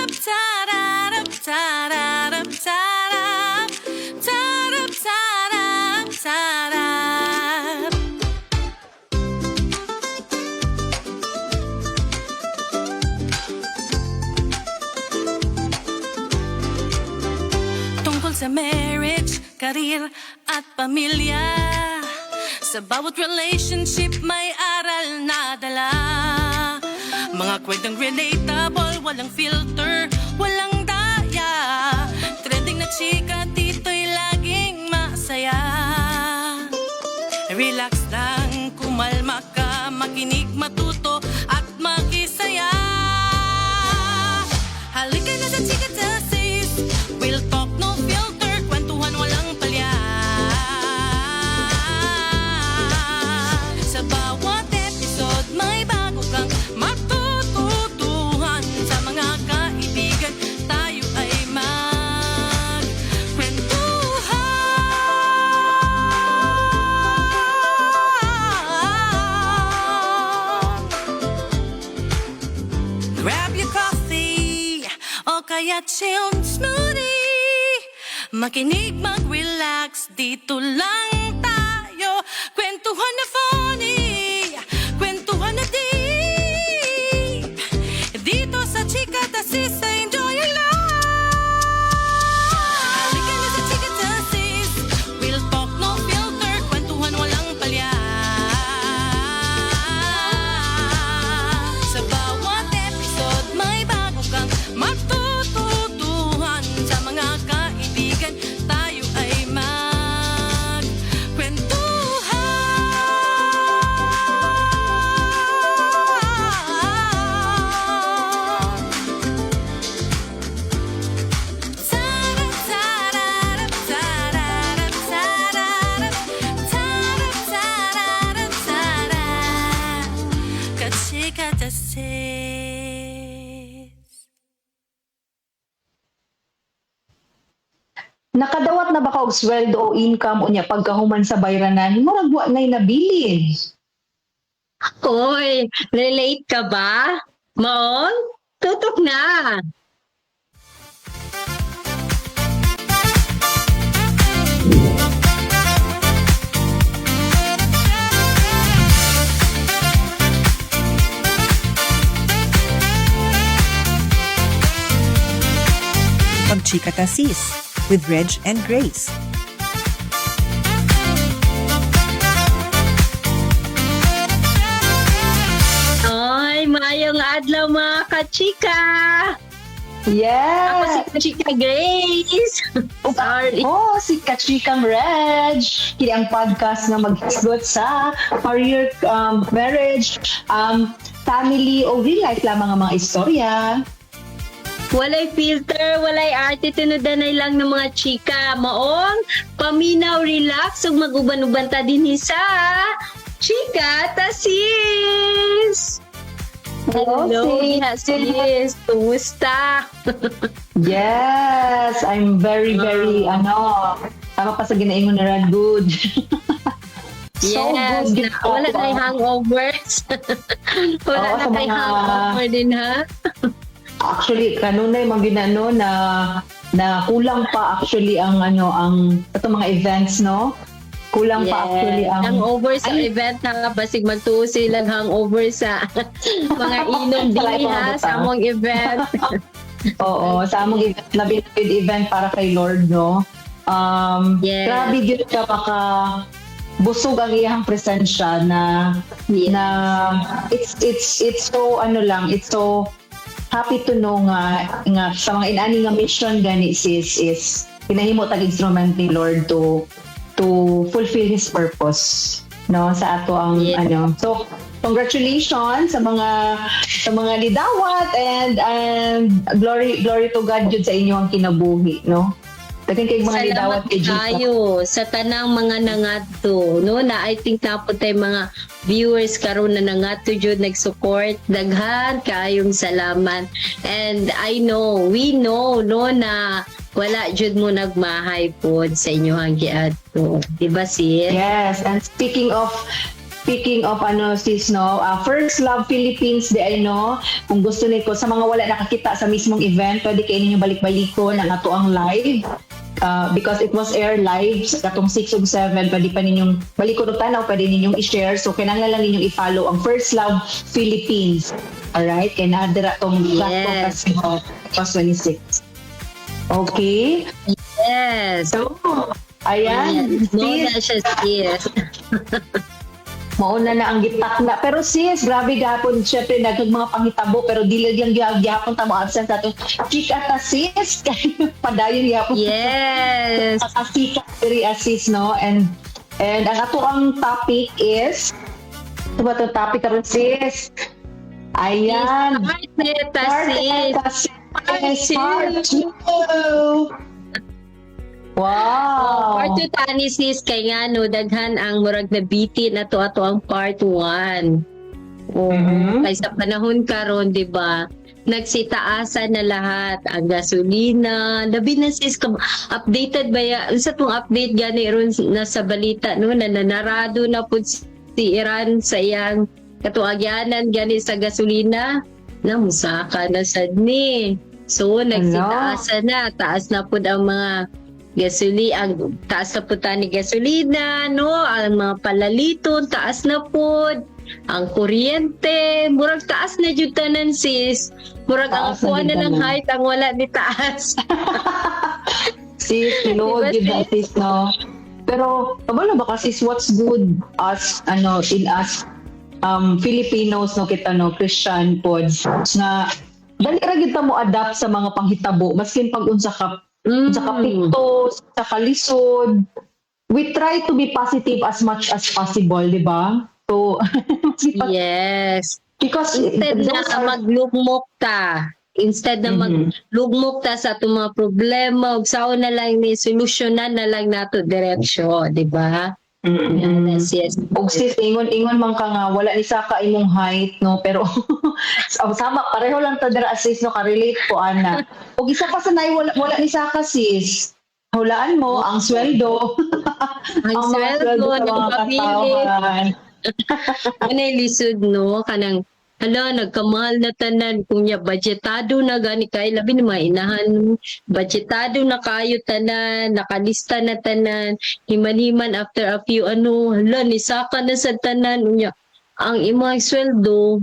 Tarap, tarap, tarap, tarap, tarap, tarap. Tungkol sa marriage, career at pamilya, sa bawat relationship may aral na dala. Mga kwentong relatable, walang filter, walang daya. Trending na chika, dito'y laging masaya. Relax lang, kumalma ka, makinig, matuto at makisaya. Halika na sa Chika Tasis. Real talk, no filter, kwentuhan walang palya. Sa bawat episode may bago kang matututuhan. Sa mga kaibigan, tayo ay magkwentuhan. Grab your coffee o kaya chilled smoothie. Makinig, mag-relax, dito lang tayo. Kwentuhan na funny, kwentuhan na deep. Dito sa Chika Tasis, enjoy your life. Halika na sa Chika Tasis. Real talk, no filter, kwentuhan walang palya. Sa bawat episode may bago kang matututuhan. Sa mga kaibigan, tayo ay magkwentuhan. Tarap, tararap, tararap, tararap, tarap, tararap, tarap. Kachika tasis. Nakadawat na ba ka og sweldo o income unya pagkahuman sa bayranan, murag wa nay nabilin? Hoy, relate ka ba? Maong? Tutok na! Pagchika Tasis with Reg and Grace. Ay, maayong adlaw mga kachika! Ako si Yes! Kachika Grace! Sorry. Oh, si Kachikang Reg. Kini ang podcast nga maghisgot sa career, marriage, family o real life lamang ang mga istorya. Walay filter, walay arte, tinudanay lang ng mga chika. Maong, paminaw, relax, ug mag-uban-uban ta din sa Chika Tasis! Hello, sis. Sis! Kumusta? Yes, I'm very, very, ano, tama pa sa ginaingon na Rad, good. So Yes, good. na, wala na hangovers. Wala Oo, na sa kay hangover din ha. Actually, kanunay man ginano na na kulang pa actually ang ano ang itong mga events, no? Kulang pa actually ang Hangover sa Ay. event ha, basig magtuo silang hangover sa mga inom Sa din mga ha butang. sa among event. Oo, sa among event na binid event para kay Lord, no? Yes. Grabe gyud ka maka busog ang iyang presensya na na it's so ano lang, it's so happy to know nga nga sa mga inani nga mission gani sis is pinahimo tag instrument ni Lord to fulfill his purpose, no, sa ato ang ano. So congratulations sa mga lidawat and glory glory to God jud sa inyo ang kinabuhi, no? Daghan kay mga lidawat Salamat kay Jesus. tayo sa tanang mga nangadto, no, na I think napod tay mga viewers karon na nangadto jud nag-support. Daghan kaayong salamat. And I know, we know, no, na wala jud mo nagmahay pod sa inyohang giadto. Di ba, sis? Yes, and speaking of Speaking of ano, sis, no, First Love Philippines di ay, no, kung gusto niko sa mga wala nakakita sa mismong event, pwede kayo ninyo balik-balikon ang ato ang live. Because it was air live sa katong 6 ug 7, pwede pa ninyong balikon og tanaw, pwede ninyong i-share. So kinahanglan lang ninyong i-follow ang First Love Philippines. Alright, kay naa dira tong Festival 26. Okay? Yes. So, ayan. No Sis, na siya, sis. Mauna na ang gitak na. Pero sis, grabe gapon. Siyempre, nagkag mga panghitabo. Pero dili lang gihapon ta mo absent ato. Chika ta, sis. Kay padayon gihapon. Kasika diri sis, no? And ang ato ang topic is, ito ba itong topic karon, sis? Ayan. Start na sis. Part sis. Part 2. Wow. Part 2 tani, sis, kay nga no daghan ang murag na biti na to ato ang part 1. Oo. Kay sa panahon karon, di ba? Nagsitaasan na lahat ang gasolina. Labi na, sis, updated ba ya? Unsa tong update gani ron na sa balita no na nanarado na pud si Iran sa iyang katuagyanan gani sa gasolina na musaka na sad ni. So nagsitaasan na, taas na pud ang mga gasoli ang taas na pud tani gasolina, no, ang mga palaliton taas na pud ang kuryente, murag taas na jud tanan, sis. Murag ang Taas na akuha jud na lang tanan. height ang wala ni taas. Sis, tinuod Diba, yun na, sis, no? Pero, kabalo ba kasi what's good us, ano, in us, Filipinos, no, kita, no, Christian pod, na dali ra gyud ta mo adapt sa mga panghitabo, maskin pag unsa ka pikto, sa kalisod, we try to be positive as much as possible, di ba? So, because Instead na those are- maglugmok ta, instead na maglugmok ta sa atong mga problema ug sao na lang ni solusyonan na lang nato diretsyo, di ba? Yes. Og sis, ingon-ingon man ka nga wala ni saka imong height, no, pero sama pareho lang ta dira, sis, no, ka-relate ko ana. Og isa pa sa nay wala ni saka, sis. Hulaan mo ang sweldo, Ang ang mga sweldo sweldo sa mga nagpabili. katawhan. Ano lisod, no, kanang hala, nagkamahal na tanan. Kung niya budgetado na gani kay labi ni mga inahan, budgetado na kayo tanan, nakalista na tanan, himan-himan after a few ano, hala, nisaka na sa tanan. Unya ang imong sweldo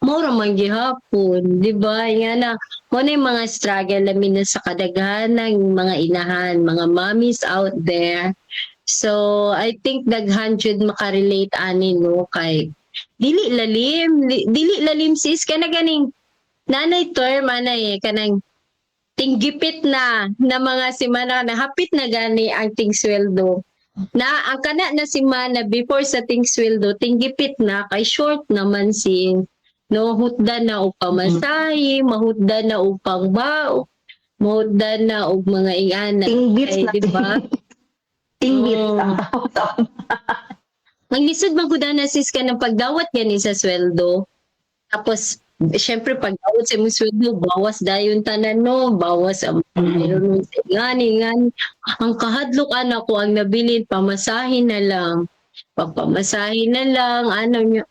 mao ra man gihapon, di ba? Nga na mo na yung mga struggle lamin na sa kadaghanan ng mga inahan, mga mommies out there. So I think daghan jud makarelate ani, no, kay dili lalim, dili lalim, sis, kana ganing nanay term anay eh, kanang tinggipit na na mga semana na hapit na gani ang ting sweldo na ang kana na semana before sa ting sweldo tinggipit na kay short naman si no, hutda na og pamasahe, mahutda na og pangbao, mahutda na og mga ingana. Tingbits Ay, na di ba? Tingbits Oo. ang tawag. Ang lisod man gud na, sis, ka ng pagdawat gani sa sweldo. Tapos syempre pagdawat sa imong sweldo, bawas dayon tanan, no, bawas ang meron nun sa ngani ngani. Ang kahadlok ana ko ang nabilin pamasahin na lang. Pagpamasahin na lang ano niya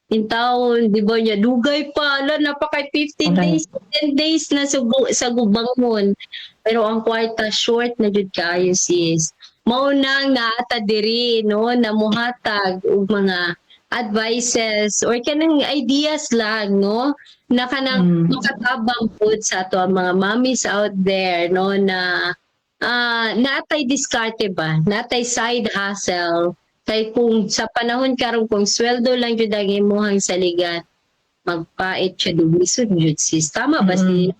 in taon, di ba niya, dugay pa, ala, napakay 15 days, 10 days na sa, sa gubangon. Pero ang kwarta, short na jud kaayo, sis. Mao nang naata diri, no, na muhatag og mga advices or kanang ideas lang, no, na kanang makatabang pud sa ato ang mga mommies out there, no, na naatay diskarte ba, naatay side hustle kay kung sa panahon karon kung sweldo lang jud ang imuhang saligan, magpait siya, dumisod jud, sis. Tama ba, sis?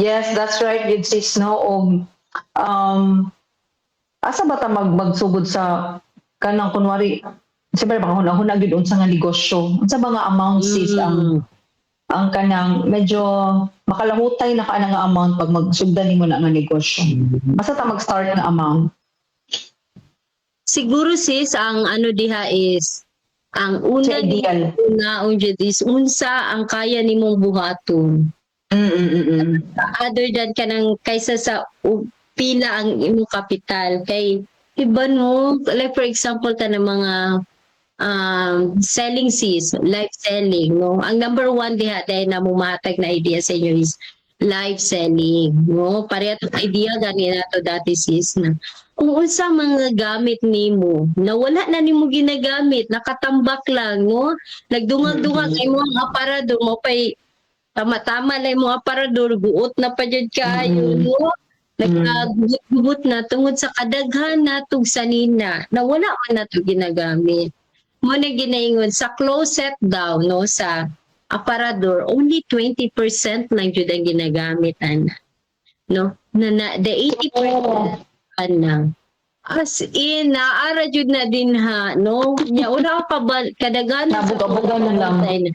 Yes, that's right, yun, sis, no? Og, asa ba ta magsugod sa kanang kunwari, siyempre baka huna-huna gyud unsa nga negosyo. Unsa ba nga amount, sis, ang kanang medyo makalahutay na ka na nga amount pag magsugdan nimo na nga negosyo? Asa ta mag-start nga amount? Siguro, sis, ang ano diha is ang una Sa ideal. una jud is unsa ang kaya nimong buhaton. Other than kanang kaysa sa pila ang imong kapital kay iba, no, like for example kanang mga Selling sis, live selling, no? Ang number one diha dahil na mo mahatag na idea sa inyo is live selling, no? Pareha to idea gani nato dati, sis, na kung unsa mga gamit nimo na wala na nimo ginagamit, nakatambak lang, no? Nagdungag-dungag ay mo ang aparador mo pay tama-tama na imong aparador, guot na pa jud kaayo, no? Nagkagugot na tungod sa kadaghan natog sanina na wala man nato ginagamit. Mo na ginaingon sa closet daw, no, sa aparador, only 20% lang jud ang ginagamit ana. No? Na the 80% ana. As in, naara jud na din ha, no? Nya una ka pa kadaghanan sa Nabuga-buga na lang.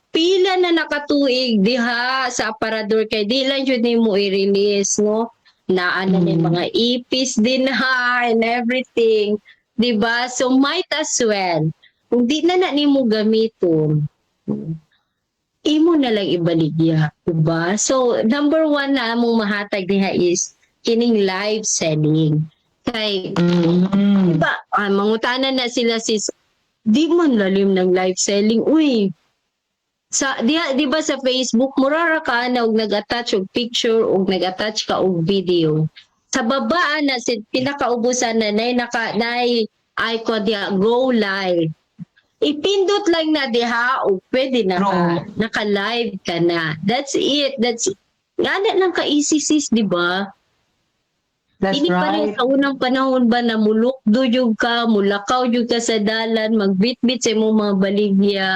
Pila na nakatuig diha sa aparador kay di lang jud nimo i-release, no? Naa na ni mga ipis din ha and everything, di ba? So might as well, kung di na na nimo gamiton, imo na lang ibaligya, di ba? So number one na among mahatag diha is kining live selling kay diba, mangutana na sila, sis, di man lalim ng live selling. Uy, sa di ba sa Facebook mura ra ka na og nag-attach og picture og nag-attach ka og video. Sa baba na si pinakaubusan na nay naka nay icon diha, go live. Ipindot lang na diha og pwede na ka, naka-live ka na. That's it. That's ngana lang ka easy, sis, di ba? That's Hindi pa rin right. sa unang panahon ba na mulukdo jud ka, mulakaw jud ka sa dalan, magbitbit sa imong mga baligya,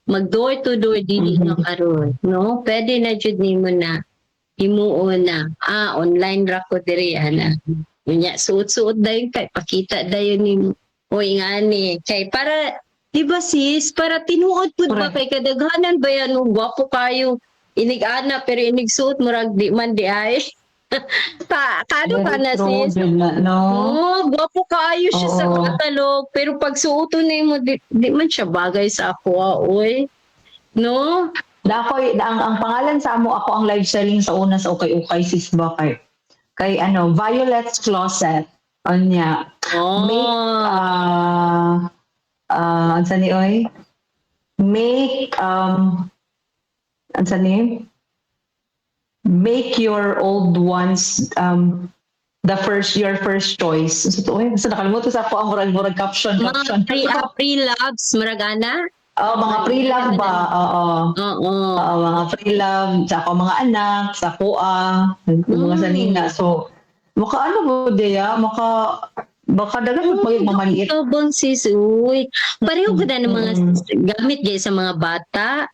mag door to door, dili na karon, no? Pwede na jud nimo na himuon na online ra ko diri ana. Unya suot-suot dayon kay pakita dayon nimo. Oy ngani kay para, di ba sis, para tinuod pud ba kay kadaghanan ba yan, no, gwapo kayo inig ana pero inig suot murag di man di ay. Pa, kano ka Very na true, sis? jud na, no? Oo, gwapo kaayo siya sa catalog. Pero pag suoton na mo, di man siya bagay sa ako, oy. No? Da ako, ang pangalan sa amo ako ang live selling sa una sa ukay-ukay, sis, ba kay ano, Violet's Closet. Anya, make unsa ni oy? Make unsa ni? Make your old ones the first your first choice. So to oy, basta nakalimutan sa ako ang murag caption Mga caption. pre-loves, murag ana? Oh, mga pre-love ba? Oo. Oo. Oo, mga pre-love, sa ako mga anak, sa kuha, mga sanina. So, maka ano mo, Dea? Maka, baka dagan mo pag mamaliit. Ito sis, uy. Pareho ko na ng mga gamit gay sa mga bata.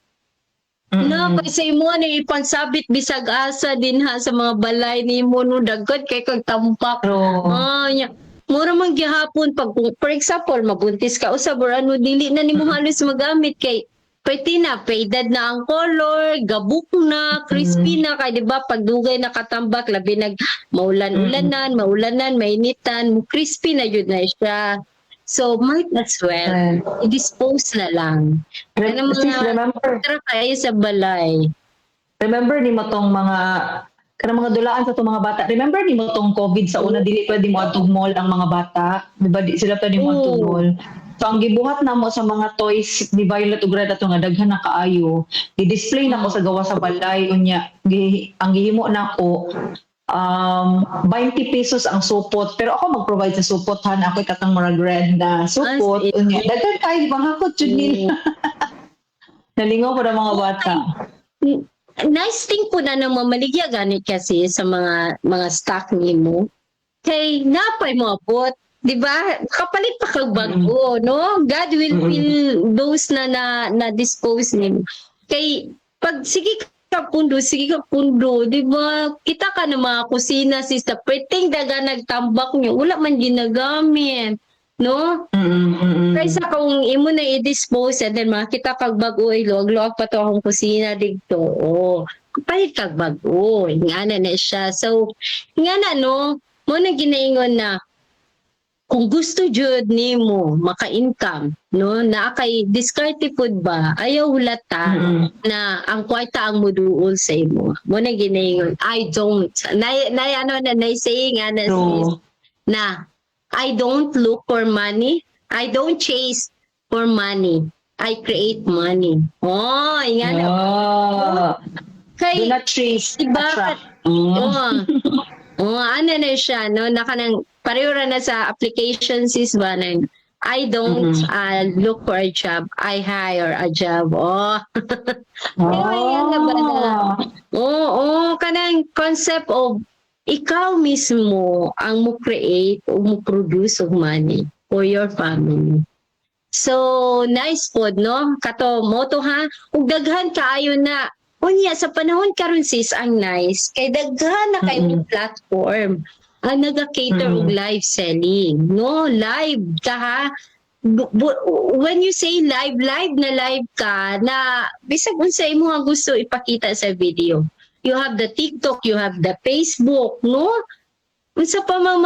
Na, kay sa imo ni ipansabit bisag asa din ha sa mga balay nimo, no, dagkod kay kag tampak. Pero, Ah, nya. Mura man gihapon pag kung, for example, mabuntis ka usab or ano, dili na nimo halos magamit kay pwede na faded na ang color, gabuk na, crispy na kay di ba pag dugay nakatambak labi nag maulan-ulanan, maulanan, mainitan, mo crispy na jud na siya. So might as well i-dispose na lang. Ano sis, remember, Tara kayo sa balay. Remember ni mo tong mga kanang mga dulaan sa tong mga bata. Remember ni mo tong COVID sa una, dili pwede mo adtog mall ang mga bata. Di ba di sila pwede mo adtog Oo. mall. So ang gibuhat namo sa mga toys ni Violet ug Red ato nga daghan na kaayo, gi-display nako sa gawa sa balay unya ang gihimo nako 20 pesos ang supot pero ako mag-provide sa supot han ako katang murag red na supot As in. unya daghan kaayo panghakot jud nila, nalingaw po ng mga bata. Nice thing po na nang mamaligya ganit kasi sa mga stock nimo. Kay napay mo abot, 'di ba? Kapalit pa kag bago, no? God will fill those na dispose nimo. Kay pag sige ka pundo, sige ka pundo, 'di ba? Kita ka ng mga kusina sis na perting daga nagtambak nyo, wala man ginagamit, no? Kaysa kung imo na i-dispose and then makita kag bag-o, ay luwag-luwag pa to akong kusina didto. Oh, kapalit kag bag-o. Nga na siya. So, nga na no, mo na ginaingon na kung gusto jud nimo maka-income, no, naa kay diskarte pud ba, ayaw hulata na ang kwarta ang muduol sa imo. Mo na ginaingon, I don't. Na ano na na saying nga na sis, na I don't look for money. I don't chase for money. I create money. Oh, nga na. Oh. Kay Do not chase, Diba? attract. Oo. Oo, ano na siya, no? Naka nang, pareho ra na sa application, sis, ba? Nang, I don't look for a job. I hire a job. Oh. Pero yan na ba na? Oo, kanang concept of ikaw mismo ang mo create o mo produce of money for your family. So, nice pod, no? Kato, moto ha? Ug daghan kaayo na. Unya, sa panahon karon, sis, ang nice. Kay daghan na kay platform ang naga-cater og live selling. No, live ka ha. When you say live, live na live ka na bisag unsa imo ang gusto ipakita sa video. You have the TikTok, you have the Facebook, no? Unsa pa mang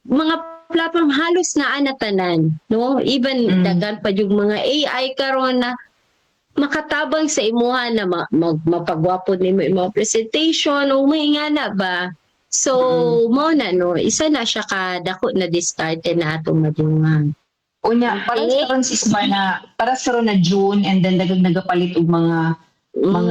mga platform, halos naa na tanan, no? Even daghan pa yung mga AI karon na makatabang sa imuha na mapagwapo nimo imong presentation o may nga na ba. So, mao na, no, isa na siya ka dako na diskarte na atong madungan. Unya, para sa ron, sis, ba na, para sa ron na June and then daghang nagapalit og mga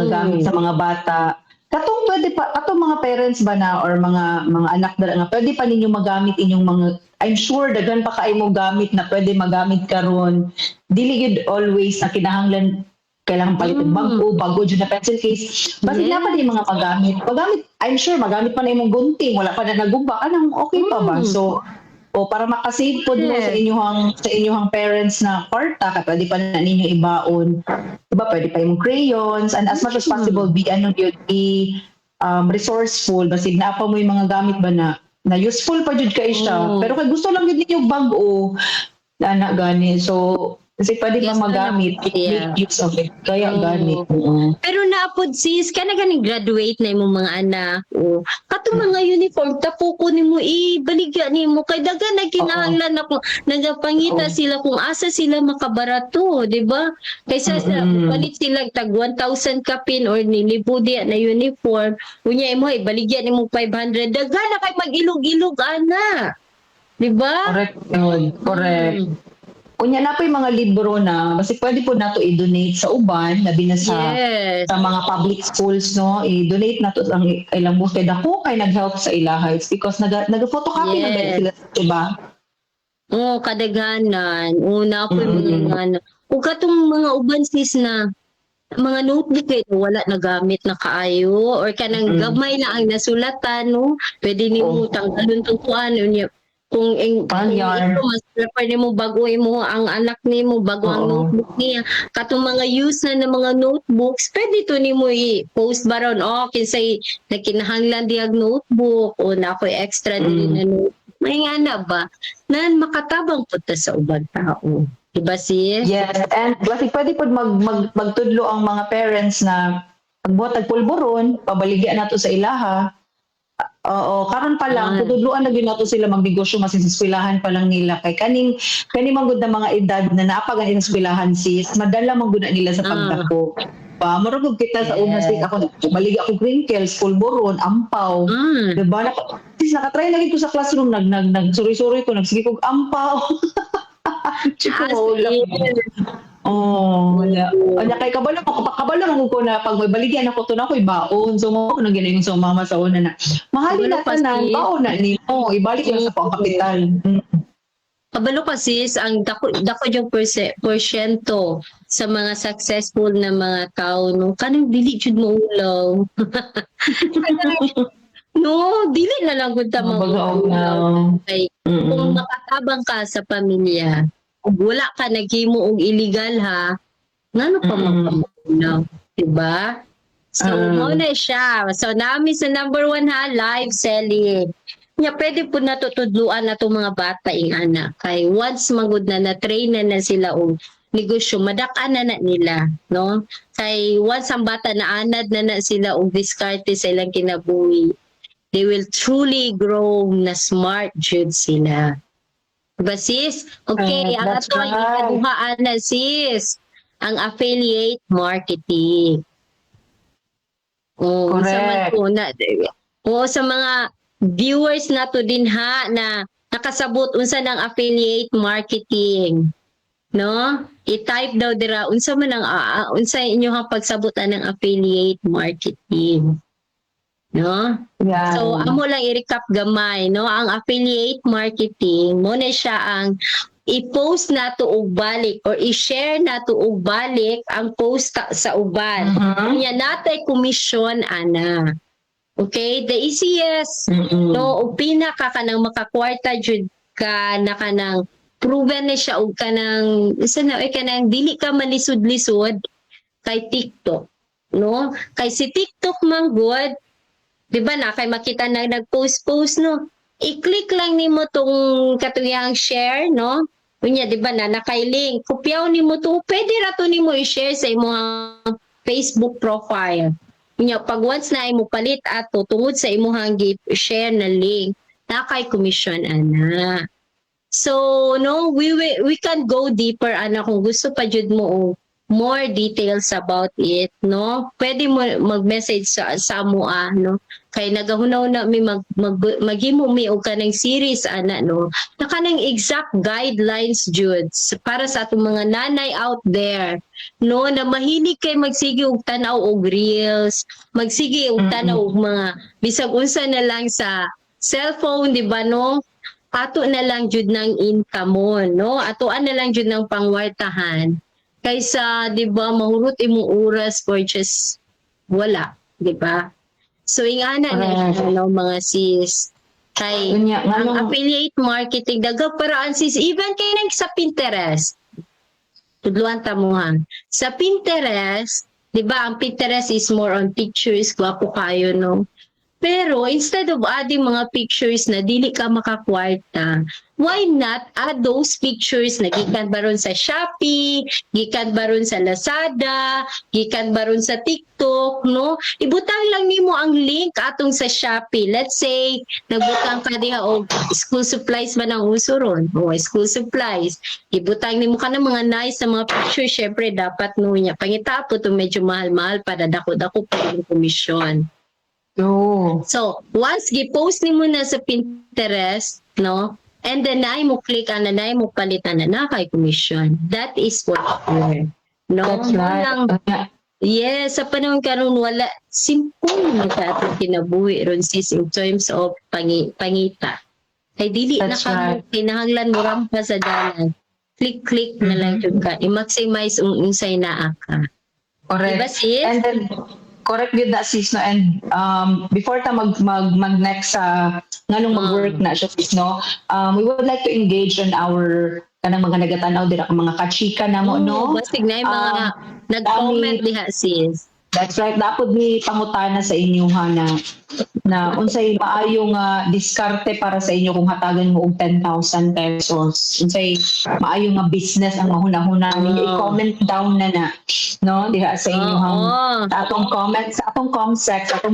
gamit sa mga bata. Katong pwede pa, katong mga parents ba na or mga anak dara nga pwede pa ninyo magamit inyong mga, I'm sure daghan pa kay mo gamit na pwede magamit karon. Dili gyud always na kinahanglan kailangan palit og bag-o, bago jud na pencil case. Basta na pa din mga magamit. Magamit, I'm sure magamit pa na imong gunting, wala pa na naguba, anong okay pa ba? So o para makasave pod mo sa inyong parents na kwarta ka, pwede pa na ninyo ibaon, diba? Pwede pa imong crayons, and as much as possible be ano gyud, be resourceful, basig naa pa mo yung mga gamit ba na na useful pa jud kay siya, pero kay gusto lang jud ninyo bag-o ana gani, so kasi pwede pa Yes, magamit, make use of it kaya gani, oo. Pero naapod, sis, kana ganing graduate na imong mga anak o katong mga uniform, tapuko nimo, ibaligya nimo kay daghan na kinahanglan na kung nagapangita sila kung asa sila makabarato, di ba? Kaysa sa palit sila tag 1,000 kapin or nilibo diya na uniform, unya imo ibaligya nimo 500, daghan na kay mag-ilog-ilog ana. Di ba? Correct yun, correct. Unya na po yung mga libro na basta pwede po nato i-donate sa uban, labi na sa sa mga public schools, no? I-donate nato ang ilang books kay dako kay nag-help sa ilaha. It's because naga photocopy na sila, diba? Oo, kadaghanan. Una po yung mga ano. Ug katong mga uban, sis, na mga notebook kay wala nagamit na kaayo or kanang gamay na ang nasulatan, no? Pwede nimo tanggalon tong kuan unya kung Pang-yarn. ikaw mas prefer nimo bago imo ang anak nimo bago ang notebook niya, katong mga use na ng mga notebooks, pwede to nimo i-post baron, oh, kinsay nagkinahanglan diyag notebook o na ako'y extra diri na notebook, may nga na ba na makatabang pud ta sa ubang tao, diba, sis? Yes, and kasi pwede po magtudlo ang mga parents na pagbuhat og pulburon, pabaligya nato sa ilaha. Oo, karon pa lang tutudloan na gyud nato sila magnegosyo masin sa eskwelahan pa lang nila kay kaning kani man gud na mga edad na naa pa gani sa eskwelahan, sis, madala man gud na nila sa pagdako. Pa murag og kita sa una, sis, ako baligya ko crinkles, pulburon, ampaw. Diba? Sis, nakatry lagi ko sa classroom, nag, nag, nag, suri-suri ko, nagsige kog ampaw. Chico, As wala. in. Oh, wala. Wala kay kabalo ko, kabalo man ko na pag may baligyan ako to na ako'y baon. So mo ko nang ginayon sa mama sa una na. Mahalin Kabalo na pa, tanan, sis. baon na nimo. Ibalik lang sa akong kapital. Kabalo ka, sis, ang dako dako yung porsyento sa mga successful na mga tao, no, kanang dili jud mo ulaw. No, dili na lang gud ta Mabagaw na. Kay kung makatabang ka sa pamilya, ug wala ka naghimo og illegal ha, ngano pa magpamulaw, diba? So, mao na siya. So, nami sa number one ha, live selling. Nya, pwede po natutudluan na itong mga bata ing anak. Kay once magud na na-train na na sila og negosyo, madak-an na na nila, no? Kay once ang bata na anad na na sila og diskarte sa ilang kinabuhi, they will truly grow na smart jud sila. Diba, sis? Okay, ang That's ato ang right. ikaduha na, sis, ang affiliate marketing. Oh, unsa man Correct. po na, oo, sa mga viewers nato din ha na nakasabot unsa ng affiliate marketing. No? I-type daw dira unsa man ang unsa inyong pagsabot anang affiliate marketing. No? Yan. So amo lang i-recap gamay, no? Ang affiliate marketing mo na siya ang i-post nato og balik or i-share nato og balik ang post sa uban. Unya natay komisyon ana. Okay, the easiest, no, og pinaka kanang makakwarta jud ka na kanang proven na siya og kanang isa na oy, kanang dili ka malisod-lisod kay TikTok, no? Kay si TikTok man gud, di ba, na kay makita na nag-post-post, no? I-click lang nimo tong katuyang share, no? Unya, di ba, na nakay link, kopyaw nimo to, pwede ra to nimo i-share sa imong Facebook profile. Unya, pag once na imo palit ato tungod sa imong gi-share na link, na kay commission ana. So no, we can go deeper ana kung gusto pa jud mo og more details about it, no? Pwede mo mag-message sa amoa, no? Kay nagahunaw na mi mag, mag maghimo mi og kanang series ana, no? Na kanang exact guidelines jud para sa atong mga nanay out there, no, na mahilig kay magsige og tan-aw og reels, magsige og tan-aw og mga bisag unsa na lang sa cellphone, di ba, no? Ato na lang jud ng income mo, no? Atoan na lang jud ng pangwartahan kaysa, di ba, mahurot imong oras for just wala, di ba? So ingana na siya, no, mga sis, kay Unya, ang nganong affiliate marketing, daghang paraan, sis, even kay nang sa Pinterest. Tudluan ta mo ha. Sa Pinterest, 'di ba, ang Pinterest is more on pictures, gwapo kayo, no? Pero instead of adding mga pictures na dili ka makakwarta, why not add those pictures na gikan ba ron sa Shopee, gikan ba ron sa Lazada, gikan ba ron sa TikTok, no? Ibutang lang nimo ang link atong sa Shopee. Let's say, nagbutang ka diha og school supplies ba nang uso ron? O, school supplies. Ibutang nimo ka ng mga nice na mga pictures, syempre dapat no niya. Pangita po to medyo mahal-mahal para dako-dako pa yung komisyon. True. So, once gi-post nimo na sa Pinterest, no? And then naay mo click ana, naay mo palitan na na kay commission. That is for sure. No? That's right. Walang- Yes, sa panahon karon wala simple na sa atong kinabuhi ron, sis, in terms of pangita. Kay dili na That's ka right. kinahanglan mo rampa sa dalan. Click click na lang jud ka. I-maximize ang unsay naa ka. Correct. Diba, sis? And then, correct gyud na, sis, no? And before ta mag next sa nganong mag-work na siya, sis, no, we would like to engage on our kanang mga nagatanaw dira, ka mga kachika namo, no? Oo, basig na yung mga nag-comment diha, sis. That's right. Dapat ni pangutana sa inyo ha na na unsay maayong diskarte para sa inyo kung hatagan mo og 10,000 pesos. Unsay maayo nga business ang mahuna-huna ninyo. I-comment down na na, no, diha sa inyong sa atong comment, sa atong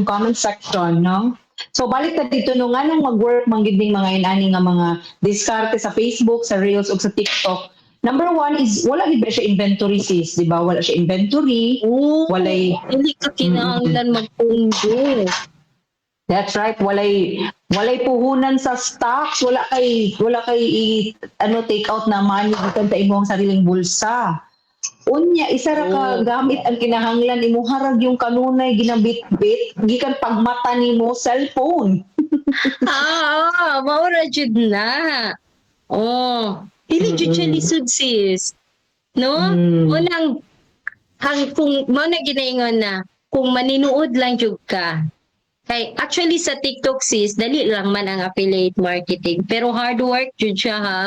comment section, no? So balik ta dito, no, nganong mag-work man gid ning mga inani nga mga diskarte sa Facebook, sa Reels ug sa TikTok. Number one is wala gid ba siya inventory, sis, di ba? Wala siya inventory. Oo. Walay Hindi ka kinahanglan magpundo. That's right. Walay puhunan sa stocks, wala kay ano, take out na money gikan sa imong sariling bulsa. Unya, isa ra ka gamit ang kinahanglan imo, harag yung kanunay ginabit-bit gikan pagmata nimo, cellphone. Ah, mao ra jud na. Oh, dili jud siya lisod, sis. No? Unang ang kung mao na ginaingon na kung maninuod lang jud ka. Kay actually sa TikTok, sis, dali lang man ang affiliate marketing, pero hard work jud siya ha.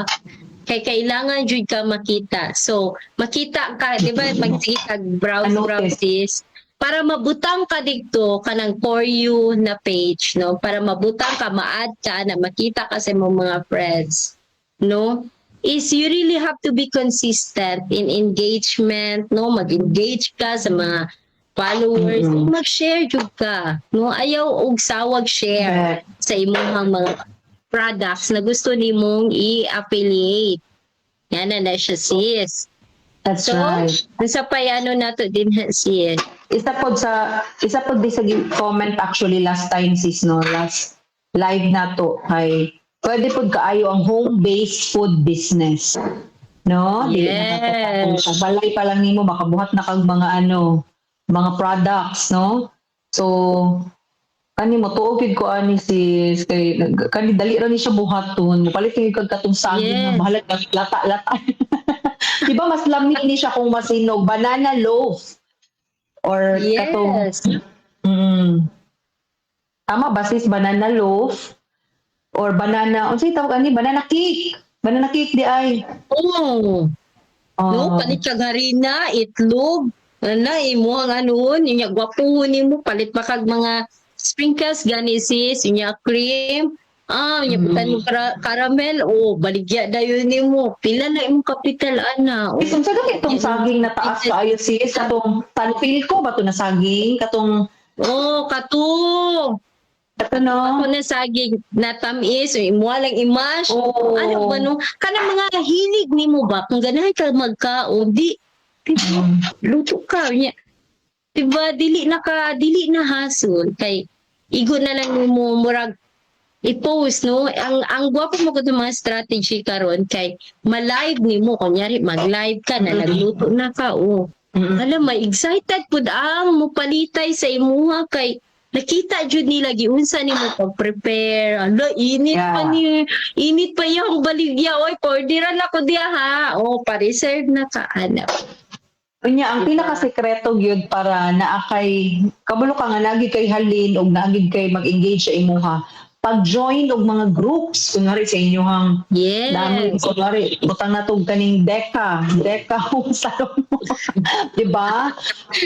Kay kailangan jud ka makita. So, makita ka, di ba, magsige kag browse Ano, browse, sis, para mabutang ka dito kanang "For You" na page, no? Para mabutang ka, ma-add ka na makita ka sa imong mga friends, no? Is you really have to be consistent in engagement, no? Mag-engage ka sa mga followers, mag-share jud ka, no? Ayaw og sawag share sa imong mga products na gusto nimong i-affiliate. Yan na na siya, sis. That's So, right. sa payano nato din, sis. Isa pod di sa comment actually last time, sis, no, last live na to, kay pwede pod kaayo ang home-based food business, No? Dili na ka Yes. sa balay pa lang nimo makabuhat na kag mga ano, mga products, no? So kani mo tuo gid ko ani sis kay kani dali ra ni siya buhaton. Palit gyud kag katong saging nga bahalag kag lata-lata. Di ba mas lami ni siya kung masinog banana loaf or katong Tama ba sis, banana loaf or banana, unsay tawag ani, banana cake? Banana cake di ay. Oh. No, Ah. palit kag harina, itlog, ana imuhang anuon, unya gwapuhon nimo, palit pa kag mga sprinkles gani sis, unya cream. Ah, unya butan mo caramel, oh, baligya dayon nimo. Pila na imong kapital ana? Oh. Sis, unsa gani itong saging na taas kaayo sis? Katong Tanfilco ba to na saging? Katong Oh, kato. Kato no? Ako na saging na tamis, imuha lang i-mash. Oh. Ano ba no? Kanang mga hilig nimo ba kung ganahan ka magkaon, di ba, luto ka nya. Diba dili na hassle kay igo na lang nimo murag i-post, no? Ang gwapo mo gud mga strategy karon kay ma-live nimo, kunyari mag-live ka na nagluto na ka, oh. Alam, may excited pud ang mopalitay sa imuha kay nakita jud nila giunsa nimo pag-prepare. Ala, init pa ni init pa iyang baligya, oy, orderan ako diya ha. Oh, pa-reserve na ka ana. Unya, ang pinakasekreto gyud para naa kay kabalo ka nga nagi kay halin og naagi kay mag-engage sa imuha. Pag-join og mga groups kunwari sa inyuhang dami, kunwari butang na tog kaning deka, deka home salon mo. Di ba?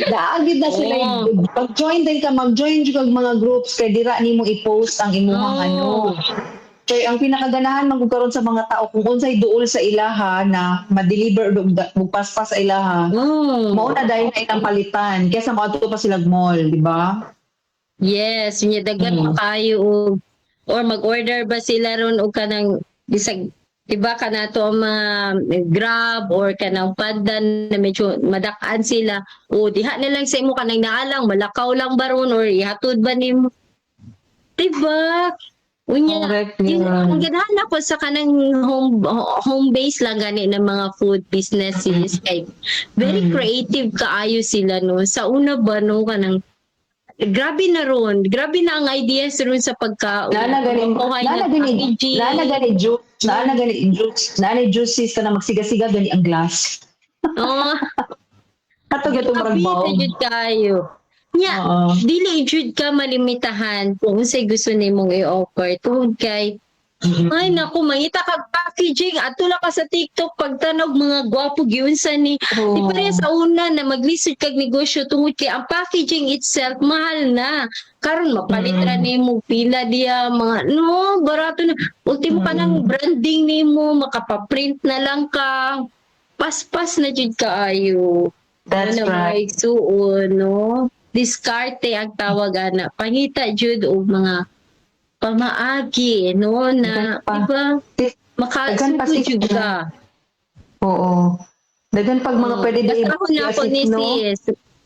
Naagid na sila pag-join din ka, mag-join jud kag mga groups kay dira nimo i-post ang imuhang ano. Kay ang pinakaganahan man gud karon sa mga tao kung unsay duol sa ilaha na ma-deliver og paspas sa ilaha. Mao na dahil na ilang palitan kaysa moadto pa sila mall, di ba? Yes, unya daghan pa kayo og or mag-order ba sila ron og kanang bisag, di ba, kanato ang mga Grab or kanang Panda na medyo madak-an sila o diha na lang sa imo kanang naalang malakaw lang ba ron or ihatod ba nimo, di ba? Unya Correct yung, yun. ang ganahan ako sa kanang home home base lang gani ng mga food businesses kay very creative kaayo sila, no? Sa una ba no, kanang grabe na ron, grabe na ang ideas ron sa pagkaon. Nana gani, Makuhay nana na gani, packaging. nana gani juice, nana gani juice, nana juice sis na magsiga-siga gani ang glass. Oh, Kato gatong murag grabe baong. na jud kayo. Nya, dili jud ka malimitahan kung unsay gusto nimong i-offer tungod kay ay naku, mangita kag packaging, ato lang ka sa TikTok pagtanog mga gwapo giunsa ni. Di pa rin sa una na maglisod kag negosyo tungod kay ang packaging itself mahal na. Karon mapalit ra nimo pila diya mga no, barato na. Ultimo ka ng branding nimo, makapa-print na lang ka. Paspas na jud kaayo. That's Ano, right. mga igsuon, no? Diskarte ang tawag ana. Pangita jud og mga pamaagi, no, na Daghan pa. di ba Sis, daghan pa, makasugod sis, jud ka. Oo. Daghan pag mga pwede di Basta ako na ako ni no? sis.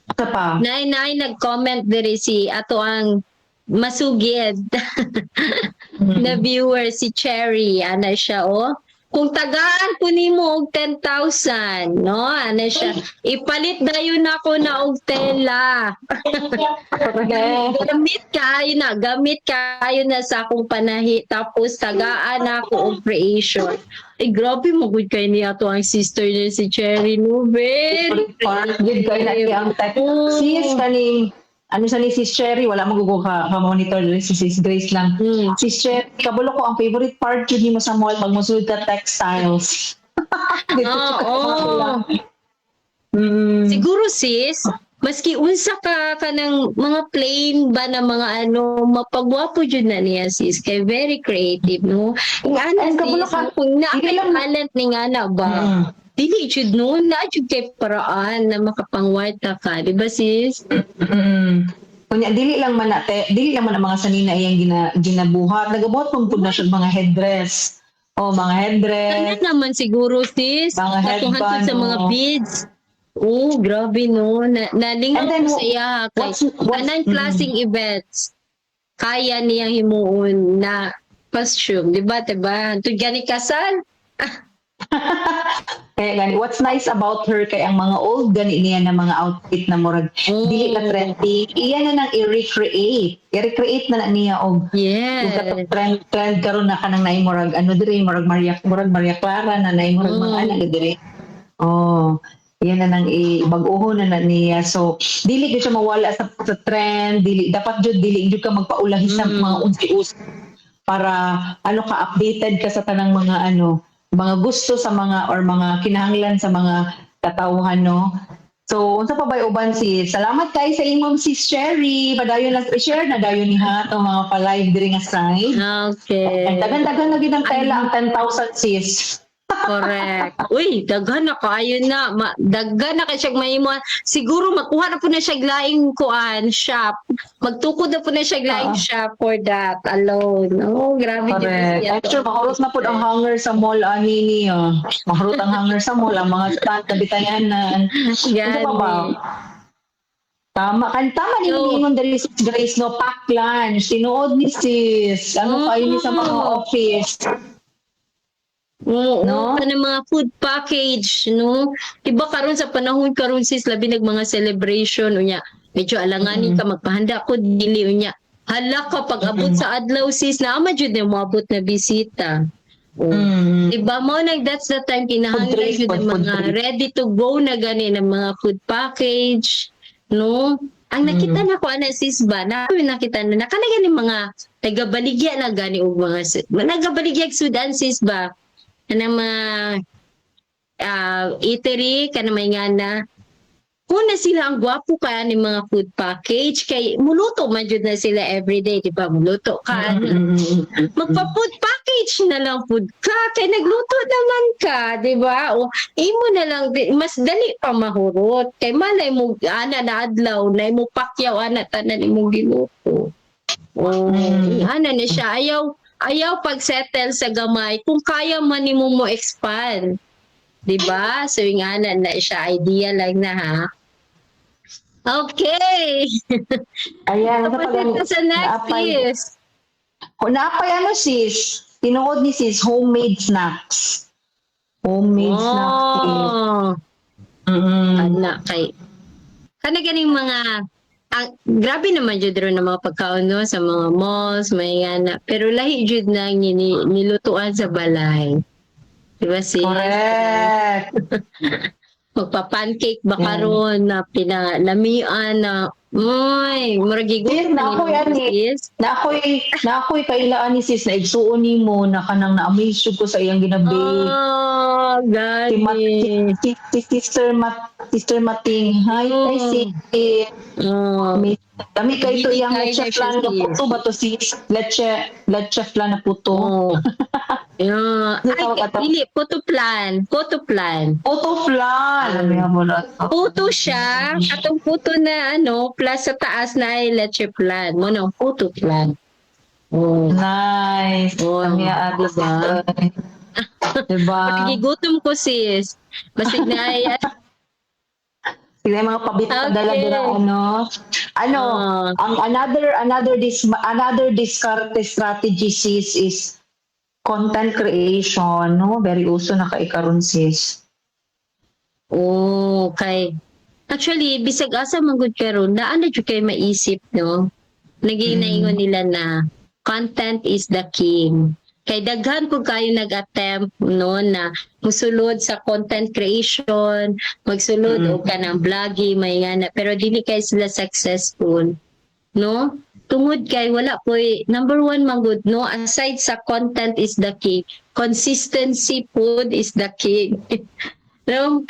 Isa pa. Nay nay nag-comment diri si ato ang masugid na viewer, si Cherry, ana siya oh. Kung tagaan ko nimo og 10,000, no? Ana siya. Ipalit dayon nako na og tela. Correct. Gamit kayo na sa akong panahi tapos tagaan ako og creation. Eh, grabe mo gud kay niya to ang sister niya si Cherry, no? Very Park gid kay na ang tech. Oo. Sis kaning ano sa ni Sis Cherry, wala mo gugo ka monitor diri, si Sis Grace lang. Sis Cherry, kabalo ko ang favorite part jud nimo sa mall pag mosulod ka textiles. Dito ka Oo. sila. Siguro sis, maski unsa ka kanang mga plain ba na mga ano, mapagwapo jud na niya sis kay very creative, no? Ang ana And kabalo sis, ka, kung naa dili kay lang talent ni nga na ba, dili jud no, naa jud kay paraan na makapangwarta ka, di ba sis? Kunya dili lang man na te, dili lang man ang mga sanina iyang ginabuhat. Nagabuhat pud pud na siya og mga headdress. Oh, mga headdress. Tanan naman siguro sis, Mga katong hantod headband, sa mga oo. beads. Oh, grabe no. Na, nalingaw And then, ko sa iya kay what's tanan klaseng events kaya niyang himuon na costume, di ba? Di ba? Hantod gani kasal. Kaya gani, what's nice about her kay ang mga old gani niya na mga outfit na murag dili na trendy, iya na nang i-recreate. I-recreate na na niya og kung katong trend karon na kanang naay murag ano diri, murag Maria Clara na naay murag mga anak diri. Oh, iyan na nang i-bag-ohon na na niya. So, dili gyud siya mawala sa trend, dili dapat jud dili jud ka magpaulahi sa mga unsi-uso para ano ka, updated ka sa tanang mga ano, mga gusto sa mga or mga kinahanglan sa mga katawhan, no? So, unsa pa bay uban, sis? Salamat kay sa imong sis Sherry. Padayon lang share na dayon ni ha itong mga pa-live diri nga side. Okay. Ang dagan-dagan na gid ang tela ang 10,000, sis. Correct. Uy, daghan na kaayo na. Daghan na kay siya mahimo. Siguro makuha na po na siya laing kuan shop. Magtukod na po na siya laing shop for that alone. Oh, grabe jud Correct. siya. I'm sure mahurot na pud ang hanger sa mall ani niyo. Mahurot ang hanger sa mall, ang mga stand na bitayanan. Unsa pa ba? Gani. Tama kan, tama ni ingon diri sis Grace, no, pack lunch. Tinuod ni sis. Ano kayo ni sa mga office? Oo, No? no? Kanang mga food package, no? Iba karon sa panahon karon, sis, labi nag mga celebration unya. Medyo alanganin ka magpahanda ko dili unya. Hala ka pag abot sa adlaw, sis, naa man jud na moabot na bisita. Oh. Diba mo nag that's the time kinahanglan Food trip, jud ang food mga trip. ready to go na gani ng mga food package, no? Ang nakita na ko ana, sis, ba na nakita na nakana gani mga nagabaligya na gani og mga nagabaligya og sudan, sis, ba kanang mga eatery kana may ngana kung na sila ang gwapo kaya ni mga food package kay muluto man jud na sila everyday, di ba? Muluto ka, magpa-food package na lang food ka kay nagluto naman ka, di ba? O imo na lang mas dali pa mahurot kay malay mo ana na adlaw na imo pakyaw ana tanan imong giluto. O ana na siya, ayaw ayaw pag-settle sa gamay kung kaya man nimo mo expand, di ba? So yung ana na siya, idea lang na ha. Okay. Ayan, Tapos ito sa next is Naapay ano, sis, tinuod ni sis, homemade snacks. Homemade snacks, sis. Oh. Ana kay kana ganing mga ang grabe naman jud ron ang mga pagkaon, no, sa mga malls may ana, pero lahi jud na ang nilutuan sa balay. Di ba, sis? Correct. Magpa-pancake ba karon na pinalamian na uy, murag Sis, gigutom na ako yan eh. sis. Na ako'y kailaan ni sis na igsuon nimo na kanang na-amaze jud ko sa iyang gina-bake. Oh, Si, Mat, gani. si Sister Mating. Hi, hi sis. Oh. Dami kay ito Dili iyang kayo leche na siya, flan na sis. puto ba to, sis? Leche flan na puto. Oh. Yeah. Ano Ay, tawag ato? dili, puto plan. Puto plan. Puto flan. Ano mo na to? Puto siya, atong puto na ano, plus sa taas na ay leche plan. Mo nang puto plan. Oh. Nice. Oh, Dami ato, diba? sis. Diba? Pagigutom ko, sis. Basig na ay Sige, mga pabit padala dira ano. Ano, ang another discarte strategy, sis, is content creation, no? Very uso na kay karon, sis. Oh, kay actually bisag asa man gud karon, naa na jud kay maisip, no. Naging naingon nila na content is the king. Kay daghan pud kayo nag-attempt, no, na musulod sa content creation, magsulod og kanang vlogging may nga na, pero dili kay sila successful, no? Tungod kay wala poy number one man gud, no, aside sa content is the key, consistency pud is the king, no?